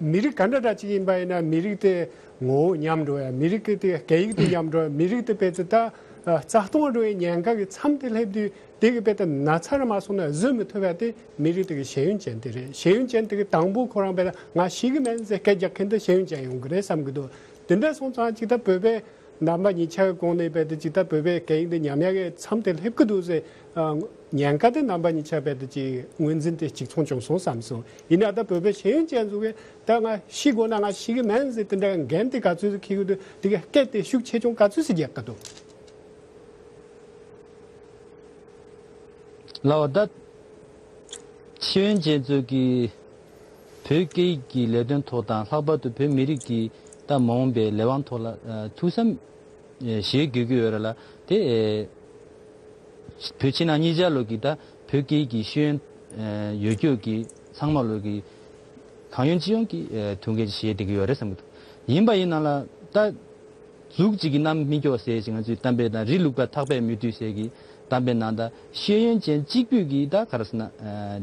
མི་རིགས་ག་འདྲ་འདྲ་ཅིག་ཡིན་པ་ཡིན་ན་མི་རིགས་དེ་ངོ་བོ་ཉམས་འགྲོ་ཡ། མི་རིགས་དེ་སྐད་ཡིག་དེ་ཉམས་འགྲོ་ཡ། མི་རིགས་དེ་དཔེ་ཚོ་ད་ཨ་རྩ་སྟོང་འགྲོ་བའི་ཉེན་ཁ་གི་མཚམས་དེ་སླེབས་དུས་དེ་གི་དཔེ་ད་ན་ཚ་ར་མ་སོང་ན་བཟོད་མི་ཐུབ་ཡ་དེ་མི་རིགས་དེ་གི་ཤེས་ཡོན་ཅན་དེ་རེད། ཤེས་ཡོན་ཅན་དེ་གི་དང་པོ་ཁོ་རང་དཔེ་ད་ང་ཤེས་གི་མེད་ཟེར་སྐད་རྒྱག་མཁན་དེ་ཤེས་ཡོན་ཅན་ཡོང་གི་རེད་བསམ་གི་འདུག་དེ་འདྲ་སོང་ཙང་ཅིག་ད་བོད་པའི་རྣམ་པ་གཉིས་ཆ་གི་གོང་ནས་རྦད་དེ་ཅིག་ད་བོད་པའི་སྐད་ཡིག་འདི་ཉམས་ཡག་གི་མཚམས་དེ་སླེབས་ཀྱི་འདུག་ཟེར། ཨ་ཉེན་ཁ་དེ་རྣམ་པ་གཉིས་ཆ་རྦད་དེ་ཅིག་ངོས་འཛིན་དེ་གཅིག་མཚུངས་བྱུང་སོང་བསམ་སོང་། ཡིན་ན་ད་བོད་པའི་ཤེས་ཡོན་ཅན་ཚོ་གིས་ད་ང་ཤི་དགོས་ན་ང་ཤི་གི་མིན་ཟེར་དེ་འདྲ་འགན་དེ་ག་ཚོད་ཅིག་འཁྱེར་གྱི་འདུག་དེ་གའི་སྐད་དེ་ཤུགས་ཆེ་ཆུང་ག་ཚོད་ཅིག་རྒྱག་གི་འདུག་ལགས་འོ། ད་ཤེས་ཡོན་ཅན་ཚོས་ཀྱིས་བོད་སྐད་ཡིག་གི་ལས་དོན་ཐོག་དང་ལྷག་པར་དུ་བོད་མི་རིགས་ཀྱི་ད་མ་འོངས་པའི་ལས་དབང་ཐོག་ལ་ཨ་ཐུགས་བསམ་ཨེ་བཞེས་དགོས་ཀྱི་ཡོད་རེད་ལ། དེ་ཨེ་བོད་ཕྱི་ནང་གཉིས་ཆར་ལོ་གི་ད་བོད་སྐད་ཡིག་གི་ཤེས་ཡོན་ཨེ་ཡོད་རྒྱུ་གི་ཚང་མ་ལོ་གི་གང་ཡོང་ཅི་ཡོང་གི་ཨེ་ཐུགས་འགན་བཞེས་བསྡད་ཀྱི་ཡོད་རེད་བསམ་གྱི་འདུག་ཡིན་པ་ཡིན་ན་ལ་ད། གཟུགས་གཅིག་གིས་གནམ་མི་སྐྱོར་ཟེར་ཞིག་ང་ཚོས་གཏམ་དཔེ་དང་། རི་ལུག་པ་ཐག་པས་མི་བཏུལ་ཟེར་གྱི་གཏམ་དཔེ་ནང་ད་ཤེས་ཡོན་ཅན་གཅིག་པུས་ཀྱིས་ད་ག་རེ་ཟེར་ན་ཨ་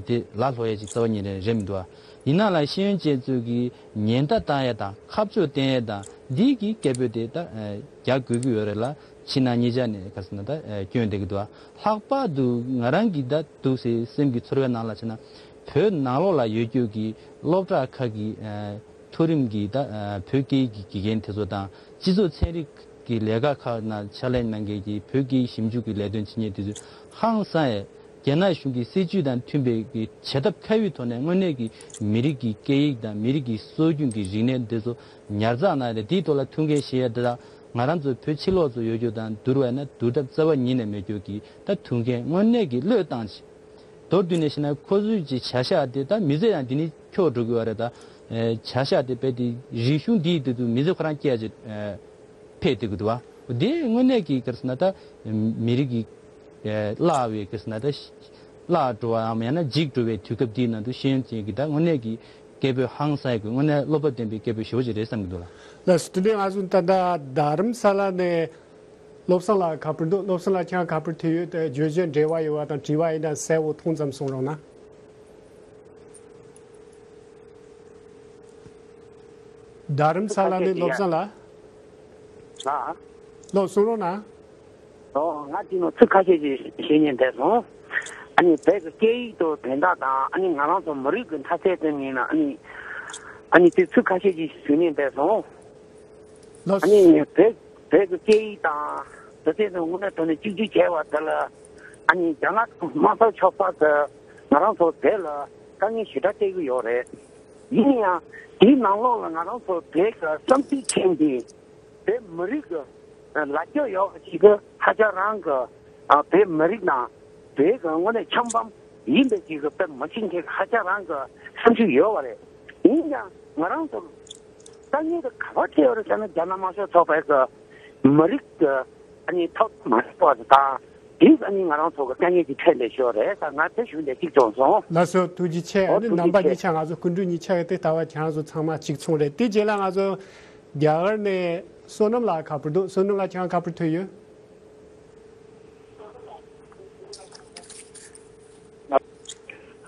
དེ་ལ་ལྷོ་ཡས་ཅིག་རྩ་བ་ཉིད་ནས་རེད་མི་འདུག་ཨ། ཡིན་ན་ལ་ཤེས་ཡོན་ཅན་ཚོས་ཀྱིས་ཉེན་བརྡ་བཏང་ཡས་དང་ཁ་ཕྱོགས་བསྟན་ཡས་དང་འདི་གི་སྐད་འབོད་དེ་ད་ཨ་རྒྱག་དགོས་ཀྱི་ཡོད་རེད་ལ། ཕྱི་ནང་གཉིས་ཆ་ནས་ག་རེ་ཟེར་ན་ད་ཨ་སྐྱོན་བསྡད་ཀྱི་འདུག་ཨ། ལྷག་པར་དུ་ང་རང་གི་ད་འདུག་སེ་སེམས་ཀྱི་ཚོར་བའི་ནང་ལ་བྱས་ན་བོད་ནང་ལོགས་ལ་ཡོད་རྒྱུ་གི་སློབ་གྲྭ་ཁག་གི་ཨ། མཐོ་རིམ་གྱི་ད་ཨ་བོད་སྐད་ཡིག་གི་དགེ་རྒན་དེ་ཚོ་དང་སྤྱི་ཚོགས་ཚན་རིག་གི་ལས་ཀ་ཁག་ནང་ཕྱག་ལས་གནང་མཁན་གྱི་བོད་སྐད་ཡིག་ཞིབ་འཇུག་གི་ལས་དོན་བྱེད་མཁན་དེ་ཚོས་ཧང་སང་ཡས་རྒྱ་ནག་གཞུང་གི་སྲིད་ཇུས་དང་མཐུན་པའི་གི་བྱེད་ཐབས་ཁ་ཡོད་ཐོག་ནས་དངོས་གནས་ཀྱི་མི་རིགས་ཀྱི་སྐད་ཡིག་དང་མི་རིགས་ཀྱི་སྲོལ་རྒྱུན་གྱི་རིག་གནས་དེ་ཚོ་ཉར་ཚགས་གནང་སྟེ་དེའི་ཐོག་ལ་ཐུགས་འགན་བཞེས་ཡས་དེ་དག་ང་རང་ཚོ་བོད་ཕྱི་ལོགས་ཚོ་ཡོད་རྒྱུ་དང་བསྡུར་བ་ཡིན་ན་བསྡུར་ཐབས་རྩ་བ་ཉིད་ནས་མེད་རྒྱུ་གི་ད་ཐུགས་འགན་དངོས་གནས་ཀྱི་བློས་བཏང་ཆེད། མདོར་བསྡུས་ནས་བཤད་ན་ཁོ་ཚོས་ཀྱི་བྱ་གཞག་དེ་ད་མི་ཚེ་ཡང་འདི་ནས་འཁྱོག་འགྲོ་གི་ཡོད་རེད། ད་ཨེ་བྱ་གཞག་དེ་རྦད་དེ་རིག་གཞུང་འདིའི་དེ་ཚོ་མི་ཚེ་ཁོ་རང་སྐྱེལ་ཅིག་ཨེ་ཕེབས་བསྡད་ཀྱི་འདུག་བ། དེ་དངོས་གནས་ཀྱི་ག་རེ་ཟེར་ན་ད་མི་རིགས་ཀྱི་ཨེ་བརླག་པའི་ག་རེ་ཟེར་ན་ད་བརླག་འགྲོ་བའམ་ཡང་ན་འཇིག་འགྲོ་བའི་དུས་སྐབས་འདིའི་ནང་དུ་ཤེས་ཡོན་ཅན་གྱི་ད་དངོས་གནས་ཀྱི་སྐད་འབོད་ཧང་སང་ཡག་གི་དངོས་གནས་བློ་བབ་ལྡན་པའི་སྐད་འབོད་ཞེ་པོ་ཅིག་རེད་བསམ་གྱི་འདུག་ལ། ལགས་སོ། དེ་ནས་ང་ཚོ་ད་ལྟ་རྡ་རམ་ས་ལ་ནས། བློ་བཟང་ལགས་ཁ་པར་འདུག་བློ་བཟང་ལགས་ཁྱེད་རང་ཁ་པར་ཐོན་ཡོད། དེ་བརྗོད་བྱའི་འབྲེལ་བ་ཡོད་པ་དང་དྲི་བ་ཡིན་ན་གསལ་བོ་མཐོང་ཙམ་གསུང་རོགས་གནང་། རྡ་རམ་ས་ལ་ནས་བློ་བཟང་ལགས། ལགས། ལགས་གསུང་རོགས་གནང་། ཨོ། ང་དེ་ནང་ཚིག་ཁ་ཤས་ཅིག་བཤད་སྙིང་འདོད་སོང་། ཨ་ནི་བོད་ཀྱི་སྐད་ཡིག་དང་དོན་དག་དང་ཨ་ནི་ང་རང་ཚོ་མི་རིགས་ཀྱི་མཐའ་ཚད་དེ་ཡིན་ན་ཨ་ནི་ཨ་ནི་དེ་ཚིག་ཁ་ཤས་ཅིག་ཞུ་སྙིང་འདོད་སོང་། ལགས། ཨ་ནི་བོད་བོད་ཀྱི་སྐད་ཡིག་དང་དེ་ཚོ་དངོས་གནས་དྲང་གནས་གཅིག་གྱུར་བྱས་པ་དེ་ལ་ཨ་ནི་རྒྱ་ནག་དམར་ཤོག་ཕྱོགས་ཁག་གིས་ང་རང་ཚོ་བོད་ལ་དཀའ་ངལ་ཞེ་དྲག་སྤྲད་ཀྱི་ཡོད་རེད། ཡིན་ཡང་དེའི་ནང་ལོགས་ལ་ང་རང་ཚོ་བོད་ཀྱི་བསམ་ཚུལ་མཁྱེན་ཏེ་བོད་མི་རིགས་ཀྱི་ལ་རྒྱ་ཡོད་པ་ཞིག་གི་ཧ་ཅང་རང་གི་བོད་མི་རིགས་དང་བོད་ཀྱི་དངོས་གནས་ཆབ་འབངས་ཡིན་པའི་ཞིག་གི་བོད་མི་ཆེན་ཁྱེད་ཀྱི་ཧ་ཅང་རང་གི་སེམས་ཤུགས་ཡོད་པ་རེད། ཡིན་ཀྱང་ང་རང་ཚོ་དཀའ་ངལ་དེ་ག་པར་འཕྲད་ཡོད་རེད་ཟེར་ན་རྒྱ་ནག་དམར་ཤོག་ཚོགས་པའི་གི་མི་རིགས་ཀྱི་ཨ་ནི་ཐོབ་མ་ཐུབ་པ་དང་དེས་ཨ་ནི་ང་རང་ཚོ་གི་དཀའ་ངལ་གྱི་འཕྲད་ལས་ཤོར་རེད་ཟེར་ང་དེ་ཞུ་འདོད་གཅིག་བྱུང་སོང་། ལགས་སོ། ཐུགས་རྗེ་ཆེ། ཨ་ནི་རྣམ་པ་གཉིས་ཆ་ང་ཚོ་སྐུ་མགྲོན་གཉིས་ཆ་གི་དེ་ལྟ་བ་ཁྱེད་རང་ཚོ་ཚང་མ་གཅིག་མཚུངས་རེད། དེ་རྗེས་ལ་ང་ཚོ་རྒྱ་གར་ནས་བསོད་ནམས་ལགས་ཁ་པར་འདུག་བསོད་ནམས་ལགས་ཁྱེད་རང་ཁ་པར་ཐོན་ཡོད།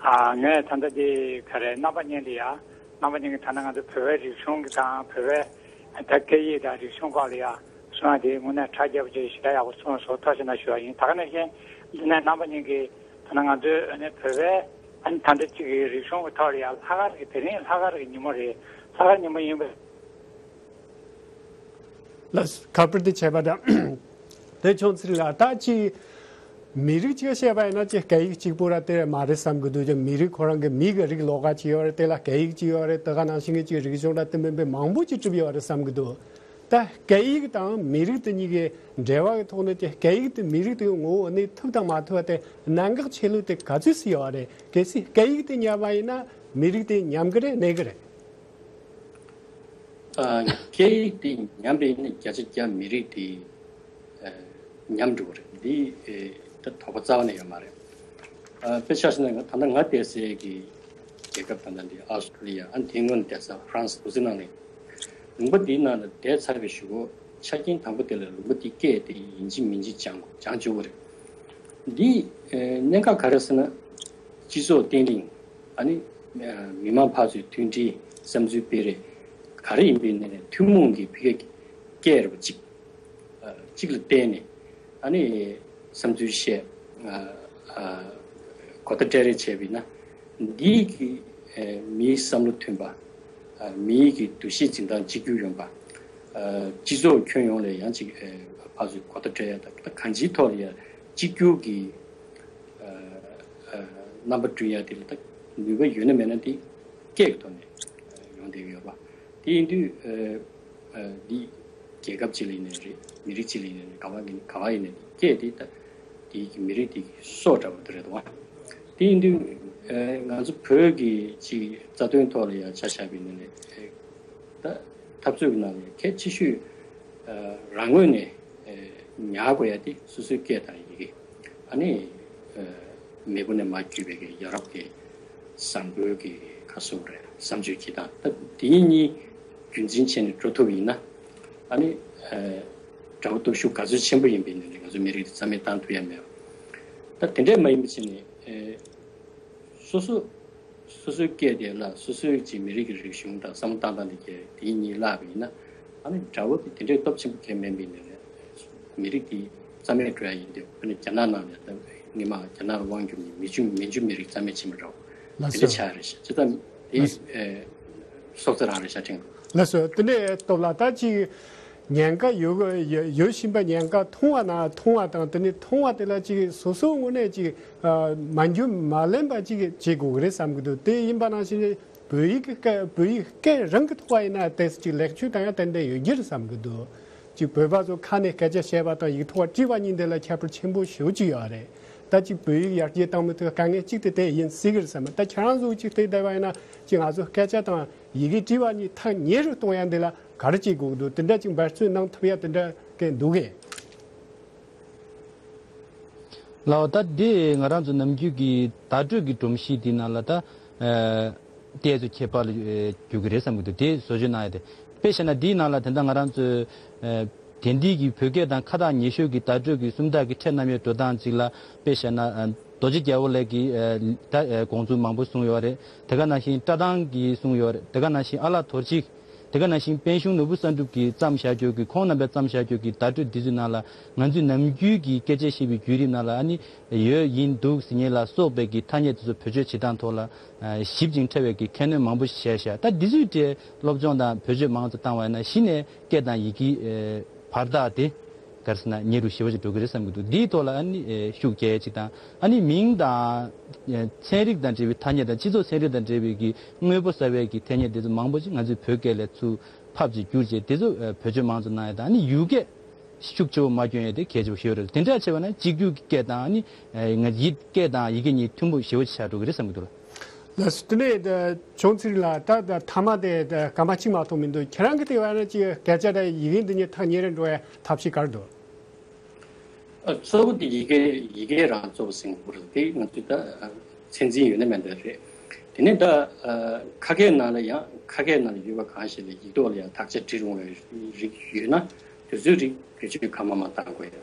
ཨ། ངས་ད་ལྟ་དེ་ག་རེ་རྣམ་པ་གཉིས་ལ་ཡ། རྣམ་པ་གཉིས་ཀྱིས་ད་ལྟ་ང་ཚོ་བོད་པའི་རིག་གཞུང་གི་དང་བོད་པའི་ད་སྐད་ཡིག་དང་རིག་གཞུང་སྐོར་ལ་ཡ་གསུངས་པ་དེ་དངོས་གནས་གྲ་རྒྱས་པོ་ཅིག་ཞེ་དྲག་ཡག་པོ་གསུངས་སོང་། ཐུགས་རྗེ་གནང་ཞུ་བ་ཡིན། ད་ག་ནང་བཞིན་འདི་ནས་རྣམ་པ་གཉིས་ཀྱིས་ད་ལྟ་ང་ཚོའི་ཨ་ནི་བོད་པའི་ཨ་ནི་ད་ལྟ་གཅིག་གི་རིག་གཞུང་གི་ཐོག་ལ་ཡ་ལྷག་དཀར་གྱི་དེ་རིང་ལྷག་དཀར་གྱི་ཉིན་མོ་རེད། ལྷག་དཀར་ཉིན་མོ་ཡིན་པས། ལ་ཁ་པར་དེ་བྱས་པ་དང་། དེ་ཆུང་ཚིག་ལ་ད་ཅི། མི་རིགས་གཅིག་བཤད་པ་ཡིན་ན་ཅི་སྐད་ཡིག་གཅིག་པོ་ར་དེ་མ་རེད་བསམ་གི་འདུག་ཅི་མི་རིགས་ཁོ་རང་གི་མི་གི་རིགས་ལོགས་ཀ་ཅི་ཡོད་རེད། དེ་ལ་སྐད་ཡིག་ཅི་ཡོད་རེད། དེ་ག་ནང་བཞིན་གི་ཅི་རིག་གཞུང་ར་དེ་མིན་པའི་མང་པོ་ཅི་གྲུབ་ཡོད་རེད་བསམ་གི་འདུག་ད་སྐད་ཡིག་དང་མི་རིགས་དེ་གཉིས་ཀྱི་འབྲེལ་བ་གི་ཐོག་ནས་ཀྱི་སྐད་ཡིག་དེ་མི་རིགས་དེ་ངོ་བོ་གནས་ཐུབ་དང་མ་ཐུབ་པ་དེ་གནད་འགག་ཆེ་ལོས་དེ་ག་ཚོད་སུ་ཡོད་རེད། གལ་སྲིད་སྐད་ཡིག་དེ་ཉམས་པ་ཡིན་ན་མི་རིགས་དེ་ཉམས་གི་རེད་གནས་གི་རེད། སྐད་ཡིག་དེ་ཉམས་པ་ཡིན་ན་བརྒྱ་ཆ་བརྒྱ་མི་རིགས་དེ་ཉམས་འགྲོ་གི་རེད། འདི་ད་དོགས་པ་རྩ་བ་ནས་ཡོད་མ་རེད། དཔེ་ཆ་བཞག་ན་ད་ལྟ་ང་བསྡད་སའི་གི་རྒྱལ་ཁབ་ད་ལྟ་འདི་ཨོ་སི་ཀྲོ་ལི་ཡ། ཨ་ནི་དེའི་སྔོན་བསྡད་ས་ཧྥ་རན་སི་འདུག་སེ་ནང་ནས། ལུང་པ་འདིའི་ནང་ལ་བསྡད་ཚར་བའི་གཞུག་གུ་ཆ་རྐྱེན་དང་པོ་དེ་ལ་ལུང་པ་འདིའི་སྐད་དེ་ཡིན་གཅིག་མིན་གཅིག་སྦྱང་དགོས། སྦྱང་བཅུག་གི་རེད། འདིའི་གནད་འགག་ག་རེ་ཟེར་ན། སྤྱི་ཚོགས་བརྟན་ལྷིང་། ཨ་ནི་མི་མང་ཕར་ཚུར་མཐུན་སྒྲིལ། བསམ་ཚུལ་སྤེལ་རེས་ག་རེ་ཡིན་པའི་ནང་ནས་ཐུན་མོང་གི་བོད་སྐད་ཀྱི་སྐད་རེད་པ་གཅིག་གཅིག་ལ་བརྟེན་ནས་ཨ་ནི་བསམ་ཚུལ་བཤད། གོ་བརྡ་སྤྲད་རེས་བྱས་པ་ཡིན་ན། འདིའི་གི་མིའི་བསམ་བློ་མཐུན་པ། མིའི་གི་འདུ་ཤེས་འཛིན་སྟངས་གཅིག་གྱུར་ཡོང་པ། སྤྱི་ཚོགས་ཁྱོན་ཡོངས་ལ་ཡང་ཅིག་ཕར་ཚུར་གོ་བརྡ་སྤྲད་ཡ་དང་། ད་གང་ཅིའི་ཐོག་ལ་ཡང་གཅིག་གྱུར་གྱི་རྣམ་པ་བསྐྲུན་ཡ་དེ་ལ་ད་ནུས་པ་ཡོད་ན་མེད་ན་དེ་སྐད་ཀྱི་ཐོག་ནས་ཡོང་བསྡད་ཀྱི་ཡོད་པ། དེ་ཡིན་དུས་འདི་རྒྱལ་ཁབ་ཅིག་ལ་ཡིན་ནའི་རེད། མི་རིགས་ཅིག་ལ་ཡིན་ནའི་རེད། ག་བ་ཡིན་ག་བ་ཡིན་ནའི་སྐད་དེ་ད་དེའི་གི་མི་རིགས་དེ་གི་སྲོག་འདྲ་བོ་དེ་རེད་དོ། དེ་ཡིན་དུས་ང་ཚོ་བོད་ཀྱི་ཅིག་རྩ་དོན་ཐོག་ལ་ཡང་ཆ་བཞག་པ་ཡིན་ནའི་ད་འཐབ་རྩོད་ཀྱི་ནང་ནས་གལ་ཆེ་ཤོས་རང་ངོས་ནས་ཉར་དགོས་ཡ་དེ་སོ་སོའི་སྐད་དང་ཡི་གེ། ཨ་ནི་མེས་པོ་ནས་མར་བརྒྱུད་པའི་གི་ཡ་རབས་ཀྱི་བཟང་པོའི་གི་ཁ་སོ་རེད། བསམ་སྤྱོད་ཀྱི་དང་ད་དེ་གཉིས་རྒྱུན་འཛིན་བྱས་ནས་འགྲོ་ཐུབ་ཡིན་ན། ཨ་ནི་དགྲ་བོ་སྟོབས་ཤུགས་ག་ཚོད་ཆེན་པོ་ཡིན་པ་ཡིན་ནའི་ང་ཚོ་མི་རིགས་དེ་རྩ་མེད་བཏང་ཐུབ་ཡ་མེད། ད་དེ་འདྲས་མ་ཡིན་པ་བྱས་ནས་སོ་སོ་སོ་སོའི་སྐད་དེ་ལ་སོ་སོའི་ཅིག་མི་རིགས་ཀྱི་རིག་གཞུང་དང་བསམ་བློ་བཏང་སྟངས་དེ་གས་དེ་གཉིས་བརླག་པ་ཡིན་ན། ཨ་ནི་དགྲ་བོ་དེ་དེ་འདྲའི་སྟོབས་ཆེན་པོ་གས་མིན་པ་ཡིན་ནའི་མི་རིགས་དེ་རྩ་མེད་འགྲོ་ཡ་ཡིན་དུས། དཔེར་ན་རྒྱ་ནག་ནང་ནས་ད་སྔོན་མ་རྒྱ་ནག་ལ་དབང་བསྒྱུར་ནས་མི་ཆུང་མན་ཇུ་མི་རིགས་རྩ་མེད་ཕྱིན་པ་འདྲ་བོ་དེ་འདྲ་ཆགས་རེད་ཤག་ཅི་ལྟར་དེ་སྲོག་རྩ་རང་རེད་ཤག་དྲན་གི། ལགས་སོ། དེ་འདྲའི་སྟོབས་ལ་ད་ཅིག་ཉེན་ཁ་ཡོད་ཡོད་ཡོད་བཞིན་པ། ཉེན་ཁ་མཐོང་བ་ན་མཐོང་བ་དང་། དེ་ནས་མཐོང་བ་དེ་ལ་ཅིག་སོ་སོའི་ངོས་ནས་ཅིག་མ་འགྱུར་མ་ལེན་པ་ཅིག་བྱེད་དགོས་ཀྱི་རེད་བསམ་གྱི་འདུག་དེ་ཡིན་པ་ནང་བཞིན་བོད་ཡིག་གི་སྐད་བོད་ཡིག་སྐད་རང་གི་ཐོག་ཡིན་ན་ཏོག་ཙམ་ཅིག་ལེགས་བཅོས་བཏང་ཡ་ཏན་ཏན་ཡོད་ཀྱི་རེད་བསམ་གྱི་འདུག་ཅིག་བོད་པ་ཚོ་ཁ་ནས་སྐད་ཆ་བཤད་པ་དང་ཡིག་ཐོག་བྲིས་པ་གཉིས་འདི་ལ་ཁྱད་པར་ཆེན་པོ་ཞེ་པོ་ཅིག་ཡོད་རེད། ད་ཅིག་བོད་ཡིག་ཡར་རྒྱས་བཏང་མི་ཐུབ་དཀའ་ངལ་གཅིག་དེ་དེ་ཡིན་སྲིད་ཀྱི་རེད་བསམ། ད་ཁྱེད་རང་ཚོ་ཅིག་བལྟས་བསྡད་པ་ཡིན་ན་ཅིག་ང་ཚོ་སྐད་ཆ་དང་ཡི་གེ་བྲིས་པ་གཉིས་ཐག་ཉེ་རུ་གཏོང་ཡ་འདི་ལ་ག་རེ་བྱེད་དགོས་ཀྱི་འདུག་དེ་འདྲ་ཅིག་འབད་བརྩོན་གནང་ཐུབ་ཡ་དེ་འདྲ་གས་འདུག་གས། ལགས་སོ། ད་འདི་ང་རང་ཚོ་ནམ་རྒྱུན་གྱི་བརྡ་སྤྲོད་ཀྱི་སྒྲོམ་གཞི་འདི་ནང་ལ་ད་ཨ་ཏོག་ཙམ་ཁྱད་པར་ལ་ཨ་འགྱུར་གྱི་རེད་བསམ་གྱི་འདུག་དེ་བཟོ་བཅོས་གནང་ཡ་དེ། དཔེ་བཞག་ན་འདིའི་ནང་ལ་དེ་འདྲ་ང་རང་ཚོའི་ཨ་དེང་དུས་ཀྱི་བོད་སྐད་དང་ཁ་ཐག་ཉེ་ཤོས་ཀྱི་བརྡ་སྤྲོད་ཀྱི་སུམ་རྟགས་ཀྱི་ཕྲད་རྣམ་དབྱེ་འགྲོ་སྟངས་ཅིག་ལ། དཔེ་བཞག་ན་ཨ་རྡོ་རྗེ་རྒྱལ་པོ་ལགས་ཀྱིས་ཨ་ད་ཨ་དགོངས་ཚུལ་མང་པོ་གསུངས་ཡོད་རེད། དེ་ག་ནང་བཞིན་བཀྲ་ཐང་གིས་གསུངས་ཡོད་རེད། དེ་ག་ནང་བཞིན་ཨ་ལགས་རྡོ་རྗེ། དེ་ག་ནང་བཞིན་པན་ཤུང་ནོར་བུ་བསམ་གྲུབ་ཀྱིས་བརྩམས་བཞག་རྒྱུ་གི་ཁོང་རྣམ་པས་བརྩམས་བཞག་རྒྱུ་གི་བརྡ་སྤྲོད་འདི་ཚོའི་ནང་ལ་ང་ཚོས་ནམ་རྒྱུན་གྱི་སྐད་ཆ་བཤད་པའི་བརྒྱུད་རིམ་ནང་ལ་ཨ་ནི་ཡོད་ཡིན་འདུག་ཟེར་མཁན་ལ་སོགས་པའི་གི་ཐ་སྙད་དེ་ཚོ་བེད་སྤྱོད་བྱེད་སྟངས་ཐོག་ལ་ཞིབ་ཅིང་ཕྲ་བའི་གི་ཁས་ལེན་མང་པོ་བྱས་ཤག་ད་འདི་ཚོའི་གྲས་སློབ་སྦྱོང་དང་བེད་སྤྱོད་མང་ཙམ་བཏང་བ་ཡིན་ན་གཞི་ནས་སྐད་དང་ཡི་གེ་བར་ཐག་དེ་ག་རེ་ཟེར་ན་ཉེ་རུ་ཞེ་པོ་ཅིག་འགྲོ་གི་རེད་བསམ་གྱི་འདུག་འདིའི་ཐོག་ལ་ཨ་ནི་ཤུགས་རྒྱག་ཡས་ཅིག་དང་ཨ་ནི་མིང་དང་ཚན་རིག་དང་འབྲེལ་བའི་ཐ་སྙད་དང་སྤྱི་ཚོགས་ཚན་རིག་དང་འབྲེལ་བའི་གི་དངོས་པོ་གསར་བའི་གི་ཐ་སྙད་དེ་ཚོ་མང་པོ་ཅིག་ང་ཚོའི་བོད་སྐད་ལ་ཚུར་ཕབ་ཅིག་བསྒྱུར་བྱས་དེ་ཚོ་བེད་སྤྱོད་མང་ཙམ་གནང་ཡས་དང་ཨ་ནི་ཡུལ་སྐད་ཤུགས་ཆེ་བོ་མ་སྐྱོན་ཡས་དེ་གལ་ཆེ་བོ་ཞིག་རེད། དེ་འདྲ་བྱས་པ་ན་གཅིག་གྱུར་གྱི་སྐད་དང་ཨ་ནི་ང་ཡིད་སྐད་དང་ཡི་གེ་གཉིས་མཐུན་པོ་ཞེ་བོ་ཅིག་ཆགས་འགྲོ་གི་རེད་བསམ་གྱི་འདུག་ལགས། ལགས་སོ། དེ་ནས་ད་བྱུང་ཚུལ་ལ་ད་ད་མཐའ་མ་དེ་ད་སྐར་མ་གཅིག་མ་གཏོགས་མི་འདུག་ཁྱེད་རང་གི་དེ་བ་ན་ཅིག་སྐད་ཆ་དང་ཡི་གེ་འདི་གཉིས་ཐག་ཉེ་རུ་འགྲོ་ཡ་ཐབས་ཤེས་ག་རེ་འདུག་ཨ། གཙོ་བོ་དེ་ཡི་གེ་ཡི་གེ་རང་གཙོ་བོ་ཟིན་དགོས་རེད། དེ་ང་ཚོས་ད་ཚད་འཛིན་ཡོད་ན་མེད་ན་རེད། དེ་ནས་ད་ཁ་སྐད་ནང་ལ་ཡང་ཁ་སྐད་ནང་ལ་ཡོད་པ་གང་ཞིག་ལ་ཡིག་ཐོག་ལ་ཡང་དག་ཆ་བྲི་རུང་བའི་རིགས་ཡོད་ན་དེ་ཚོའི་རིགས་བེད་སྤྱོད་གང་མང་མང་བཏང་དགོས་ཡ།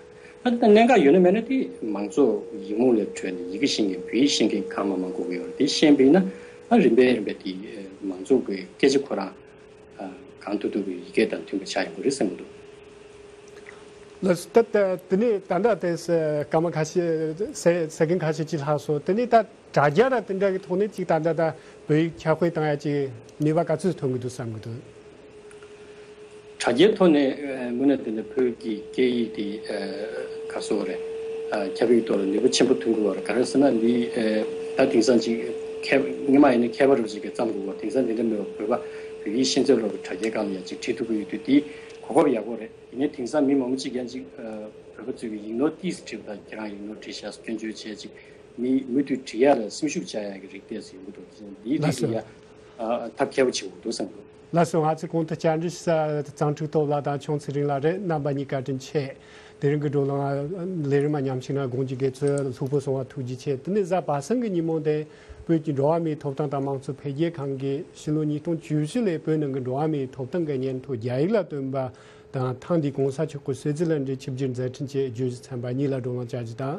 ཨ་ད་གནད་འགག་ཡོད་ན་མེད་ན་དེ་མང་ཚོགས་ཡིག་རྨོངས་ལས་གྲོལ་ནས་ཡི་གེ་ཤེས་མཁན་བོད་ཡིག་ཤེས་མཁན་གང་མང་མང་དགོས་ཀྱི་ཡོད་རེད། དེ་ཤེས་པ་ཡིན་ན་ཨ་རིམ་པས་རིམ་པས་དེ་མང་ཚོགས་ཀྱི་སྐད་ཆ་ཁོ་རང་གང་ཐུབ་ཐུབ་ཀྱི་ཡི་གེ་དང་མཐུན་པ་ཆགས་ཡོང་གི་རེད་བསམ་གྱི་འདུག་ལགས་སོ། ད་ད་དེ་ནས་ད་ལྟ་དེ་སྐར་མ་ཁ་ཤས་ཟེ་ཟེ་ཀན་ཁ་ཤས་ཅིག་ལྷག་སོང་། དེ་ནས་ད་དྲ་རྒྱ་དང་དེ་འདྲ་གི་ཐོག་ནས་ཅིག་ད་ལྟ་ད་བོད་ཡིག་ཁྱབ་སྤེལ་བཏང་ཡ་ཅིག་ནུས་པ་ག་ཚོད་ཐོན་གྱི་འདུག་བསམ་གྱི་འདུག་དྲ་རྒྱའི་ཐོག་ནས་དངོས་གནས་དེ་འདྲ་བོད་ཀྱི་སྐད་ཡིག་དེ་ག་སོ་རེད། ཁྱབ་ཡིག་ཐོག་ལ་ནུས་པ་ཆེན་པོ་ཐོན་གྱི་ཡོད་རེད། ག་རེ་ཟེར་ན་འདི་ད་དེང་སང་ཅིག་མཁས་སྔོན་མ་ཡིན་ན་མཁས་པ་རུ་ཅིག་གིས་བརྩམས་དགོས་པ་དེང་སང་དེ་འདྲ་མེད་པར་བོད་པ་བོད་ཡིག་ཤེས་ཚད་ལོག་གི་དྲ་རྒྱའི་སྒང་ལ་ཡང་ཅིག་བྲིས་ཐུབ་ཀྱི་ཡོད་དུས་དེ་གོ་སྐབས་ཡག་པོ་རེད། ཡིན་ནའི་དེང་སང་མི་མང་པོ་ཅིག་ཡང་ཅིག་བོད་པ་ཚོས་ཀྱི་ཡིག་ནོར་ཏིས་བྲིས་པ་དང་ཁྱེད་རང་ཡིག་ནོར་བྲིས་ཤག་སྐྱོན་བརྗོད་བྱས་ཅིག་མི་མུ་མཐུད་བྲིས་ཡག་ལ་སེམས་ཤུགས་བཅག་ཡག་གི་རིགས་ཏོག་ཙམ་ཡོང་གི་འདུག་འདིའི་ལགས་རིགས་ལ་སོ། ཡང་ཐབས་མཁས་པོ་བྱེད་དགོས་འདུག་བསམ་གྱི་འདུག་ལགས་སོ། ང་ཚོའི་གོང་དུ་བཅར་འདྲི་ཞུ་ས་གཙང་ཕྲུག་སྟོབས་ལགས་དང་ཆུང་ཚེ་རིང་ལགས་རེད། རྣམ་པ་གཉིས་བཀའ་དྲིན་ཆེ། དེ་རིང་གི་བགྲོ་གླེང་ལས་རིམ་མ་ཉམས་ཞིག་ན་དགོངས་ཀྱི་དགེ་ཚོས་ལྷུག་པོ་སོང་བ་ཐུགས་རྗེ་ཆེ། དེ་ནས་གཟའ་པ་སངས་ཀྱི་ཉིན་མོ་དེ་བོད་ཀྱི་འགྲོ་བ་མིའི་ཐོབ་ཐང་དང་མང་གཙོ་འཕེལ་རྒྱས་ཁང་གིས་ཕྱི་ལོ་ཉིས་སྟོང་བཅུ་བཞི་ལོའི་བོད་ནང་གི་འགྲོ་བ་མིའི་ཐོབ་ཐང་གི་སྙན་ཐོ་རྒྱ་ཡིག་ལ་བཏོན་པ་དང་ཐེངས་འདིའི་གོང་ས་མཆོག་གི་སྲིད་རྩིས་ལ་འབྲེལ་ཆིབས་བསྒྱུར་མཛད་འཕྲིན་བཅས་བརྗོད་གཞི་ཚན་པ་གཉིས་ལ་བགྲོ་གླེང་བཅར་རྒྱུ་དང་།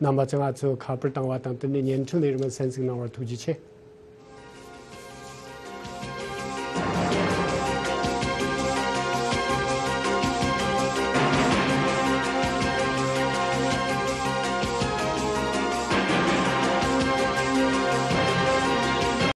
རྣམ་པ་ཚོས་ང་ཚོ་ཁ་པར་བཏང་བ་དང་དེ་ནས་བརྙན་འཕྲིན་ལས་རིམ་གསན་གཟིགས་གནང་བར་ཐུགས་རྗེ་ཆེ།